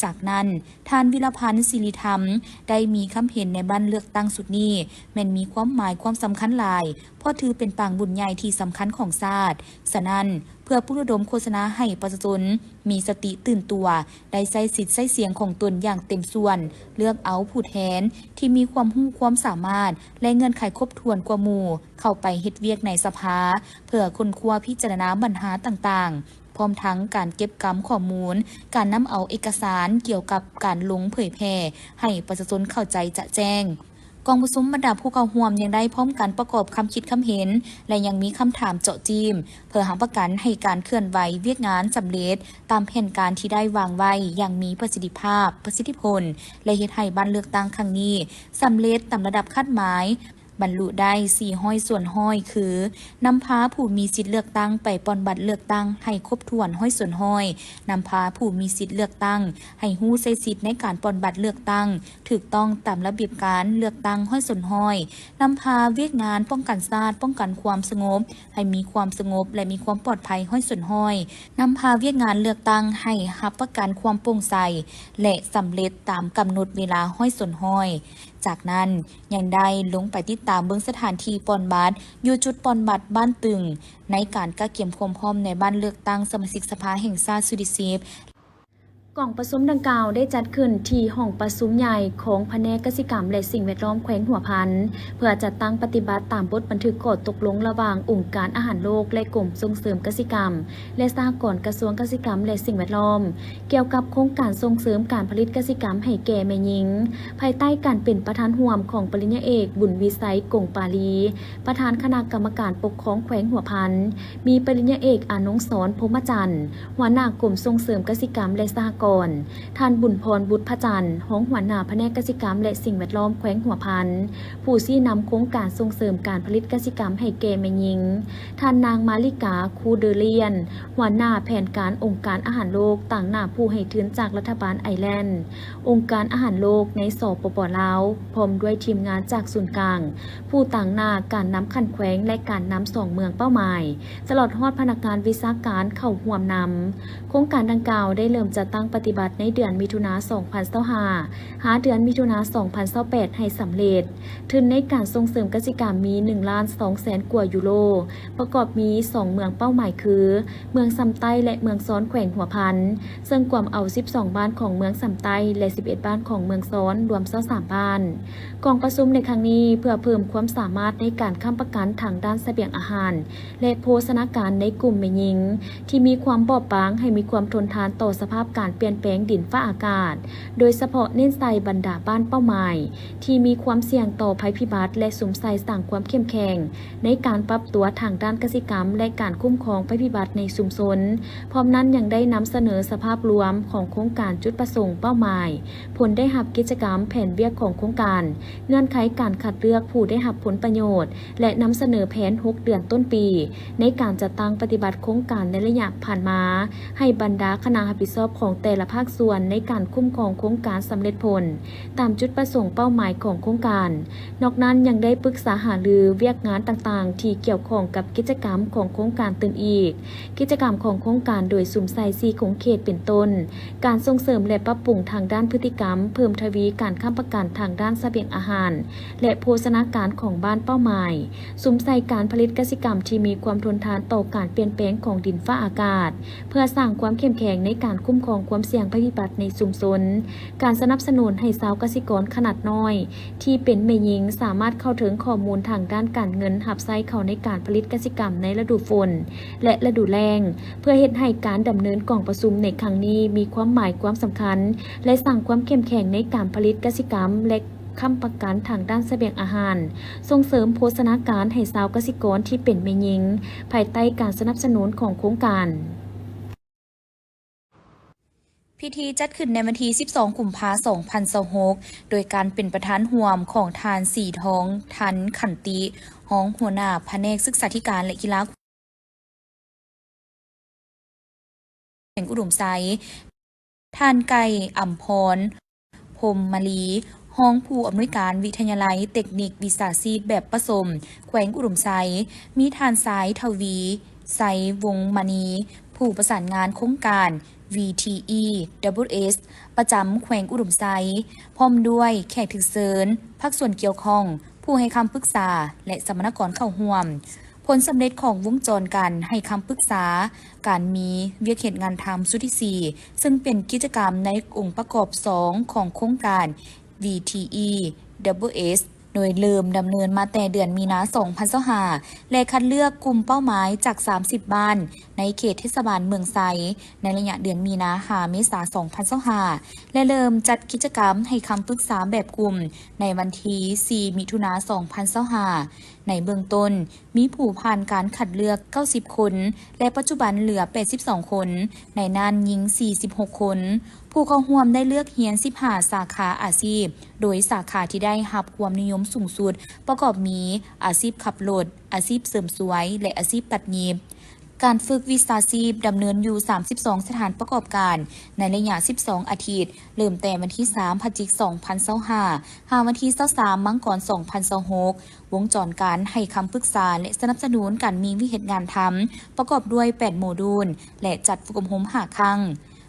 ຈາກນັ້ນ, ທ່ານ ວິລະພັນ ສິລິທຳ ໄດ້ມີຄຳເຫັນໃນບັດເລືອກຕັ້ງຊຸດນີ້ ແມ່ນມີຄວາມໝາຍຄວາມສຳຄັນຫຼາຍ, ເພາະຖືເປັນປາງບຸນໃຫຍ່ທີ່ສຳຄັນຂອງຊາດ. ສະນັ້ນ, ເພື່ອປຸກລະດົມໂຄສະນາໃຫ້ປະຊາຊົນມີສະຕິຕື່ນຕົວ, ໄດ້ໃຊ້ສິດໃຊ້ສຽງຂອງຕົນຢ່າງເຕັມສ່ວນ, ເລືອກເອົາຜູ້ແທນທີ່ມີຄວາມຮູ້ຄວາມສາມາດ ແລະ ເງື່ອນໄຂຄົບຖ້ວນກວ່າໝູ່ ເຂົ້າໄປເຮັດວຽກໃນສະພາ ເພື່ອຄົ້ນຄວ້າພິຈາລະນາບັນຫາຕ່າງໆ, ພ້ອມທັງການເກັບກຳຂໍ້ມູນ, ການນຳເອົາເອກະສານກ່ຽວກັບການລົງເຜີຍແຜ່ໃຫ້ປະຊາຊົນເຂົ້າໃຈຈະແຈ້ງ. ກອງປະຊຸມບັນດາຜູ້ເຂົ້າຮ່ວມຍັງໄດ້ພ້ອມກັນປະກອບຄຳຄິດຄຳເຫັນ ແລະ ຍັງມີຄຳຖາມເຈາະຈີ້ມ ເພື່ອຮັບປະກັນໃຫ້ການເຄື່ອນໄຫວວຽກງານສຳເລັດຕາມແຜນການທີ່ໄດ້ວາງໄວ້ຢ່າງມີປະສິດທິພາບ, ປະສິດທິຜົນ ແລະ ເຮັດໃຫ້ບັດເລືອກຕັ້ງຄັ້ງນີ້ສຳເລັດຕາມລະດັບຄາດໝາຍ, ບັນລຸໄດ້ສີ່ຮ້ອຍສ່ວນຮ້ອຍ ຄື ນຳພາຜູ້ມີສິດເລືອກຕັ້ງໄປປ່ອນບັດເລືອກຕັ້ງໃຫ້ຄົບຖ້ວນຮ້ອຍສ່ວນຮ້ອຍ, ນຳພາຜູ້ມີສິດເລືອກຕັ້ງໃຫ້ຮູ້ໃຊ້ສິດໃນການປ່ອນບັດເລືອກຕັ້ງ ຖືກຕ້ອງຕາມລະບຽບການເລືອກຕັ້ງຮ້ອຍສ່ວນຮ້ອຍ, ນຳພາວຽກງານປ້ອງກັນຊາດ, ປ້ອງກັນຄວາມສະຫງົບ ໃຫ້ມີຄວາມສະຫງົບ ແລະ ມີຄວາມປອດໄພຮ້ອຍສ່ວນຮ້ອຍ, ນຳພາວຽກງານເລືອກຕັ້ງໃຫ້ຮັບປະກັນຄວາມໂປ່ງໃສ ແລະ ສຳເລັດຕາມກຳນົດເວລາຮ້ອຍສ່ວນຮ້ອຍ. ຈາກນັ້ນ ຍັງໄດ້ລົງໄປຕິດຕາມເບິ່ງສະຖານທີ່ປ່ອນບັດຢູ່ຈຸດປ່ອນບັດບ້ານຕຶງ ໃນການກະກຽມຄວາມພ້ອມໃນບັດເລືອກຕັ້ງສະມາຊິກສະພາແຫ່ງຊາດຊຸດທີສິບ. ກອງປະຊຸມດັ່ງກ່າວໄດ້ຈັດຂຶ້ນທີ່ຫ້ອງປະຊຸມໃຫຍ່ຂອງພະແນກກະສິກຳ ແລະ ສິ່ງແວດລ້ອມແຂວງຫົວພັນ ເພື່ອຈັດຕັ້ງປະຕິບັດຕາມບົດບັນທຶກຂໍ້ຕົກລົງລະຫວ່າງອົງການອາຫານໂລກ ແລະ ກົມສົ່ງເສີມກະສິກຳ ແລະ ສະຫະກອນ ກະຊວງກະສິກຳ ແລະ ສິ່ງແວດລ້ອມ ກ່ຽວກັບໂຄງການສົ່ງເສີມການຜະລິດກະສິກຳໃຫ້ແກ່ແມ່ຍິງ, ພາຍໃຕ້ການເປັນປະທານຮ່ວມຂອງປະລິນຍາເອກ ບຸນວິໄຊ ກົງປາລີ, ປະທານຄະນະກຳມະການປົກຄອງແຂວງຫົວພັນ, ມີປະລິນຍາເອກ ອານົງສອນ ພົມມະຈັນ, ຫົວໜ້າກົມສົ່ງເສີມກະສິກຳ ແລະ ສະຫະກອນ, ທ່ານ ບຸນພອນ ບຸດພະຈັນ, ຮອງຫົວໜ້າພະແນກກະສິກຳ ແລະ ສິ່ງແວດລ້ອມແຂວງຫົວພັນ, ຜູ້ຊີ້ນຳໂຄງການສົ່ງເສີມການຜະລິດກະສິກຳໃຫ້ແກ່ແມ່ຍິງ, ທ່ານນາງ ມາລິກາ ຄູເດີລຽນ, ຫົວໜ້າແຜນການອົງການອາຫານໂລກ, ຕາງໜ້າຜູ້ໃຫ້ທຶນຈາກລັດຖະບານໄອແລນ, ອົງການອາຫານໂລກໃນ ສປປ ລາວ, ພ້ອມດ້ວຍທີມງານຈາກສູນກາງ, ຜູ້ຕາງໜ້າການນຳຂັ້ນແຂວງ ແລະ ການນຳສອງເມືອງເປົ້າໝາຍ, ຕະຫຼອດຮອດພະນັກງານວິຊາການເຂົ້າຮ່ວມນຳ. ໂຄງການດັ່ງກ່າວໄດ້ເລີ່ມຈັດຕັ້ງປະຕິບັດໃນເດືອນມິຖຸນາ ສອງພັນຊາວຫ້າ ຫາເດືອນມິຖຸນາ ສອງພັນຊາວແປດ ໃຫ້ສຳເລັດ. ທຶນໃນການສົ່ງເສີມກະສິກຳມີໜຶ່ງລ້ານສອງແສນກວ່າຢູໂຣ, ປະກອບມີສອງເມືອງເປົ້າໝາຍຄື ເມືອງຊຳໃຕ້ ແລະ ເມືອງຊອນ ແຂວງຫົວພັນ, ເຊິ່ງກວມເອົາສິບສອງບ້ານຂອງເມືອງຊຳໃຕ້ ແລະ ສິບເອັດບ້ານຂອງເມືອງຊອນ, ລວມຊາວສາມບ້ານ. ກອງປະຊຸມໃນຄັ້ງນີ້ເພື່ອເພີ່ມຄວາມສາມາດໃນການຄ້ຳປະກັນທາງດ້ານສະບຽງອາຫານ ແລະ ໂພຊະນາການໃນກຸ່ມແມ່ຍິງທີ່ມີຄວາມບອບບາງ ໃຫ້ມີຄວາມທົນທານຕໍ່ສະພາບການປ່ຽນແປງດິນຟ້າອາກາດ, ໂດຍສະເພາະເນັ້ນໃສ່ບັນດາບ້ານເປົ້າໝາຍ ທີ່ມີຄວາມສ່ຽງຕໍ່ໄພພິບັດ ແລະ ສຸມໃສ່ສ້າງຄວາມເຂັ້ມແຂງໃນການປັບຕົວທາງດ້ານກະສິກຳ ແລະ ການຄຸ້ມຄອງໄພພິບັດໃນຊຸມຊົນ. ພ້ອມນັ້ນຍັງໄດ້ນຳສະເໜີສະພາບລວມຂອງໂຄງການ, ຈຸດປະສົງ, ເປົ້າໝາຍ, ຜົນໄດ້ຮັບກິດຈະກຳ, ແຜນວຽກຂອງໂຄງການ, ເງື່ອນໄຂການຄັດເລືອກຜູ້ໄດ້ຮັບຜົນປະໂຫຍດ ແລະ ນຳສະເໜີແຜນຫົກເດືອນຕົ້ນປີ ໃນການຈັດຕັ້ງປະຕິບັດໂຄງການໃນໄລຍະຜ່ານມາ ໃຫ້ບັນດາຄະນະຮັບຜິດຊອບຂອງແຕ່ລະພາກສ່ວນໃນການຄຸ້ມຄອງໂຄງການສຳເລັດຜົນ ຕາມຈຸດປະສົງເປົ້າໝາຍຂອງໂຄງການ. ນອກນັ້ນຍັງໄດ້ປຶກສາຫາລືວຽກງານຕ່າງໆ ທີ່ກ່ຽວຂ້ອງກັບກິດຈະກຳຂອງໂຄງການຕື່ມອີກ. ກິດຈະກຳຂອງໂຄງການໂດຍສຸມໃສ່ສີ່ຂົງເຂດເປັນຕົ້ນ ການສົ່ງເສີມ ແລະ ປັບປຸງທາງດ້ານພຶດຕິກຳ, ເພີ່ມທະວີການຄ້ຳປະກັນທາງດ້ານສະບຽງອາຫານ ແລະ ໂພຊະນາການຂອງບ້ານເປົ້າໝາຍ, ສຸມໃສ່ການຜະລິດກະສິກຳທີ່ມີຄວາມທົນທານຕໍ່ການປ່ຽນແປງຂອງດິນຟ້າອາກາດ ເພື່ອສ້າງຄວາມເຂັ້ມແຂງໃນການຄຸ້ມຄອງຄວາມ ສ່ຽງໄພພິບັດໃນຊຸມຊົນ, ການສະໜັບສະໜູນໃຫ້ຊາວກະສິກອນຂະໜາດນ້ອຍທີ່ເປັນແມ່ຍິງສາມາດເຂົ້າເຖິງຂໍ້ມູນທາງດ້ານການເງິນຮັບໃຊ້ເຂົ້າໃນການຜະລິດກະສິກຳໃນລະດູຝົນ ແລະ ລະດູແລ້ງ, ເພື່ອເຮັດໃຫ້ການດຳເນີນກອງປະຊຸມໃນຄັ້ງນີ້ມີຄວາມໝາຍຄວາມສຳຄັນ ແລະ ສ້າງຄວາມເຂັ້ມແຂງໃນການຜະລິດກະສິກຳ ແລະ ຄ້ຳປະກັນທາງດ້ານສະບຽງອາຫານ, ສົ່ງເສີມໂພຊະນາການໃຫ້ຊາວກະສິກອນທີ່ເປັນແມ່ຍິງ, ພາຍໃຕ້ການສະໜັບສະໜູນຂອງໂຄງການ. ພິທີຈັດຂຶ້ນໃນວັນທີສິບສອງ ກຸມພາ ສອງພັນຊາວຫົກ ໂດຍການເປັນປະທານຮ່ວມຂອງທ່ານ ສີທອງ ທັນຂັນຕິ ຮອງຫົວໜ້າພະແນກສຶກສາທິການ ແລະ ກິລາ ແຂວງອຸດົມໄຊ, ທ່ານ ໄກ່ ອຳພອນ ພົມມະລີ ຮອງຜູ້ອຳນວຍການວິທະຍາໄລເຕັກນິກວິຊາຊີບແບບປະສົມ ແຂວງອຸດົມໄຊ, ມີທ່ານ ຊາຍ ທະວີໄຊ ວົງມະນີ ຜູ້ປະສານງານໂຄງການ VTE Double S ປະຈຳແຂວງອຸດົມໄຊ, ພ້ອມດ້ວຍແຂກຖືກເຊີນ, ພາກສ່ວນກ່ຽວຂ້ອງ, ຜູ້ໃຫ້ຄຳປຶກສາ ແລະ ສຳມະນາກອນເຂົ້າຮ່ວມ. ຜົນສຳເລັດຂອງວົງຈອນການໃຫ້ຄຳປຶກສາ, ການມີວຽກເຮັດງານທຳຊຸດທີສີ່ ເຊິ່ງເປັນກິດຈະກຳໃນອົງປະກອບສອງຂອງໂຄງການ VTE Double S ໂດຍເລີ່ມດຳເນີນມາແຕ່ເດືອນມີນາ ສອງພັນຊາວຫ້າ ແລະ ຄັດເລືອກກຸ່ມເປົ້າໝາຍຈາກ ສາມສິບ ບ້ານໃນເຂດເທດສະບານເມືອງໄຊ ໃນໄລຍະເດືອນມີນາ ຫາ ເມສາ ສອງພັນຊາວຫ້າ ແລະ ເລີ່ມຈັດກິດຈະກຳໃຫ້ຄຳປຶກສາແບບກຸ່ມໃນວັນທີ ສີ່ ມິຖຸນາ ສອງພັນຊາວຫ້າ. ໃນເບື້ອງຕົ້ນ ມີຜູ້ຜ່ານການຄັດເລືອກ ເກົ້າສິບ ຄົນ ແລະ ປັດຈຸບັນເຫຼືອ ແປດສິບສອງ ຄົນ, ໃນນັ້ນຍິງ ສີ່ສິບຫົກ ຄົນ. ຜູ້ເຂົ້າຮ່ວມໄດ້ເລືອກຮຽນ ສິບຫ້າ ສາຂາອາຊີບ, ໂດຍສາຂາທີ່ໄດ້ຮັບຄວາມນິຍົມສູງສຸດ ປະກອບມີ ອາຊີບຂັບລົດ, ອາຊີບເສີມສວຍ ແລະ ອາຊີບຕັດຫຍິບ. ການຝຶກວິຊາຊີບດຳເນີນຢູ່ ສາມສິບສອງ ສະຖານປະກອບການ ໃນໄລຍະ ສິບສອງ ອາທິດ, ເລີ່ມແຕ່ວັນທີ ສາມ ພະຈິກ ສອງພັນຊາວຫ້າ ຫາວັນທີ ຊາວສາມ ມັງກອນ ສອງພັນຊາວຫົກ. ວົງຈອນການໃຫ້ຄຳປຶກສາ ແລະ ສະໜັບສະໜູນການມີວຽກເຮັດງານທຳ ປະກອບດ້ວຍ ແປດ ໂມດູນ ແລະ ຈັດຝຶກອົບຮົມ ຫ້າ ຄັ້ງ.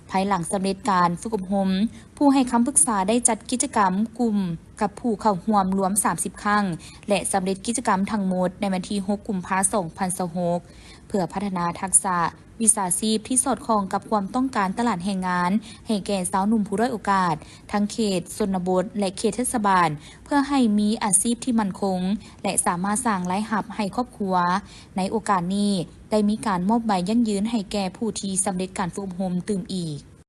ພາຍຫຼັງສຳເລັດການຝຶກອົບຮົມ, ຜູ້ໃຫ້ຄຳປຶກສາໄດ້ຈັດກິດຈະກຳກຸ່ມກັບຜູ້ເຂົ້າຮ່ວມລວມ ສາມສິບ ຄັ້ງ ແລະ ສຳເລັດກິດຈະກຳທັງໝົດໃນວັນທີ ຫົກ ກຸມພາ ສອງພັນຊາວຫົກ ເພື່ອພັດທະນາທັກສະ ວິຊາຊີບທີ່ສອດຄ່ອງກັບຄວາມຕ້ອງການຕະຫຼາດແຮງງານ ໃຫ້ແກ່ຊາວໜຸ່ມຜູ້ດ້ອຍໂອກາດ ທັງເຂດຊົນນະບົດ ແລະ ເຂດເທດສະບານ ເພື່ອໃຫ້ມີອາຊີບທີ່ໝັ້ນຄົງ ແລະ ສາມາດສ້າງລາຍຮັບໃຫ້ຄອບຄົວ. ໃນໂອກາດນີ້ ໄດ້ມີການມອບໃບຢັ້ງຢືນໃຫ້ແກ່ຜູ້ທີ່ສຳເລັດການຝຶກອົບຮົມຕື່ມອີກ.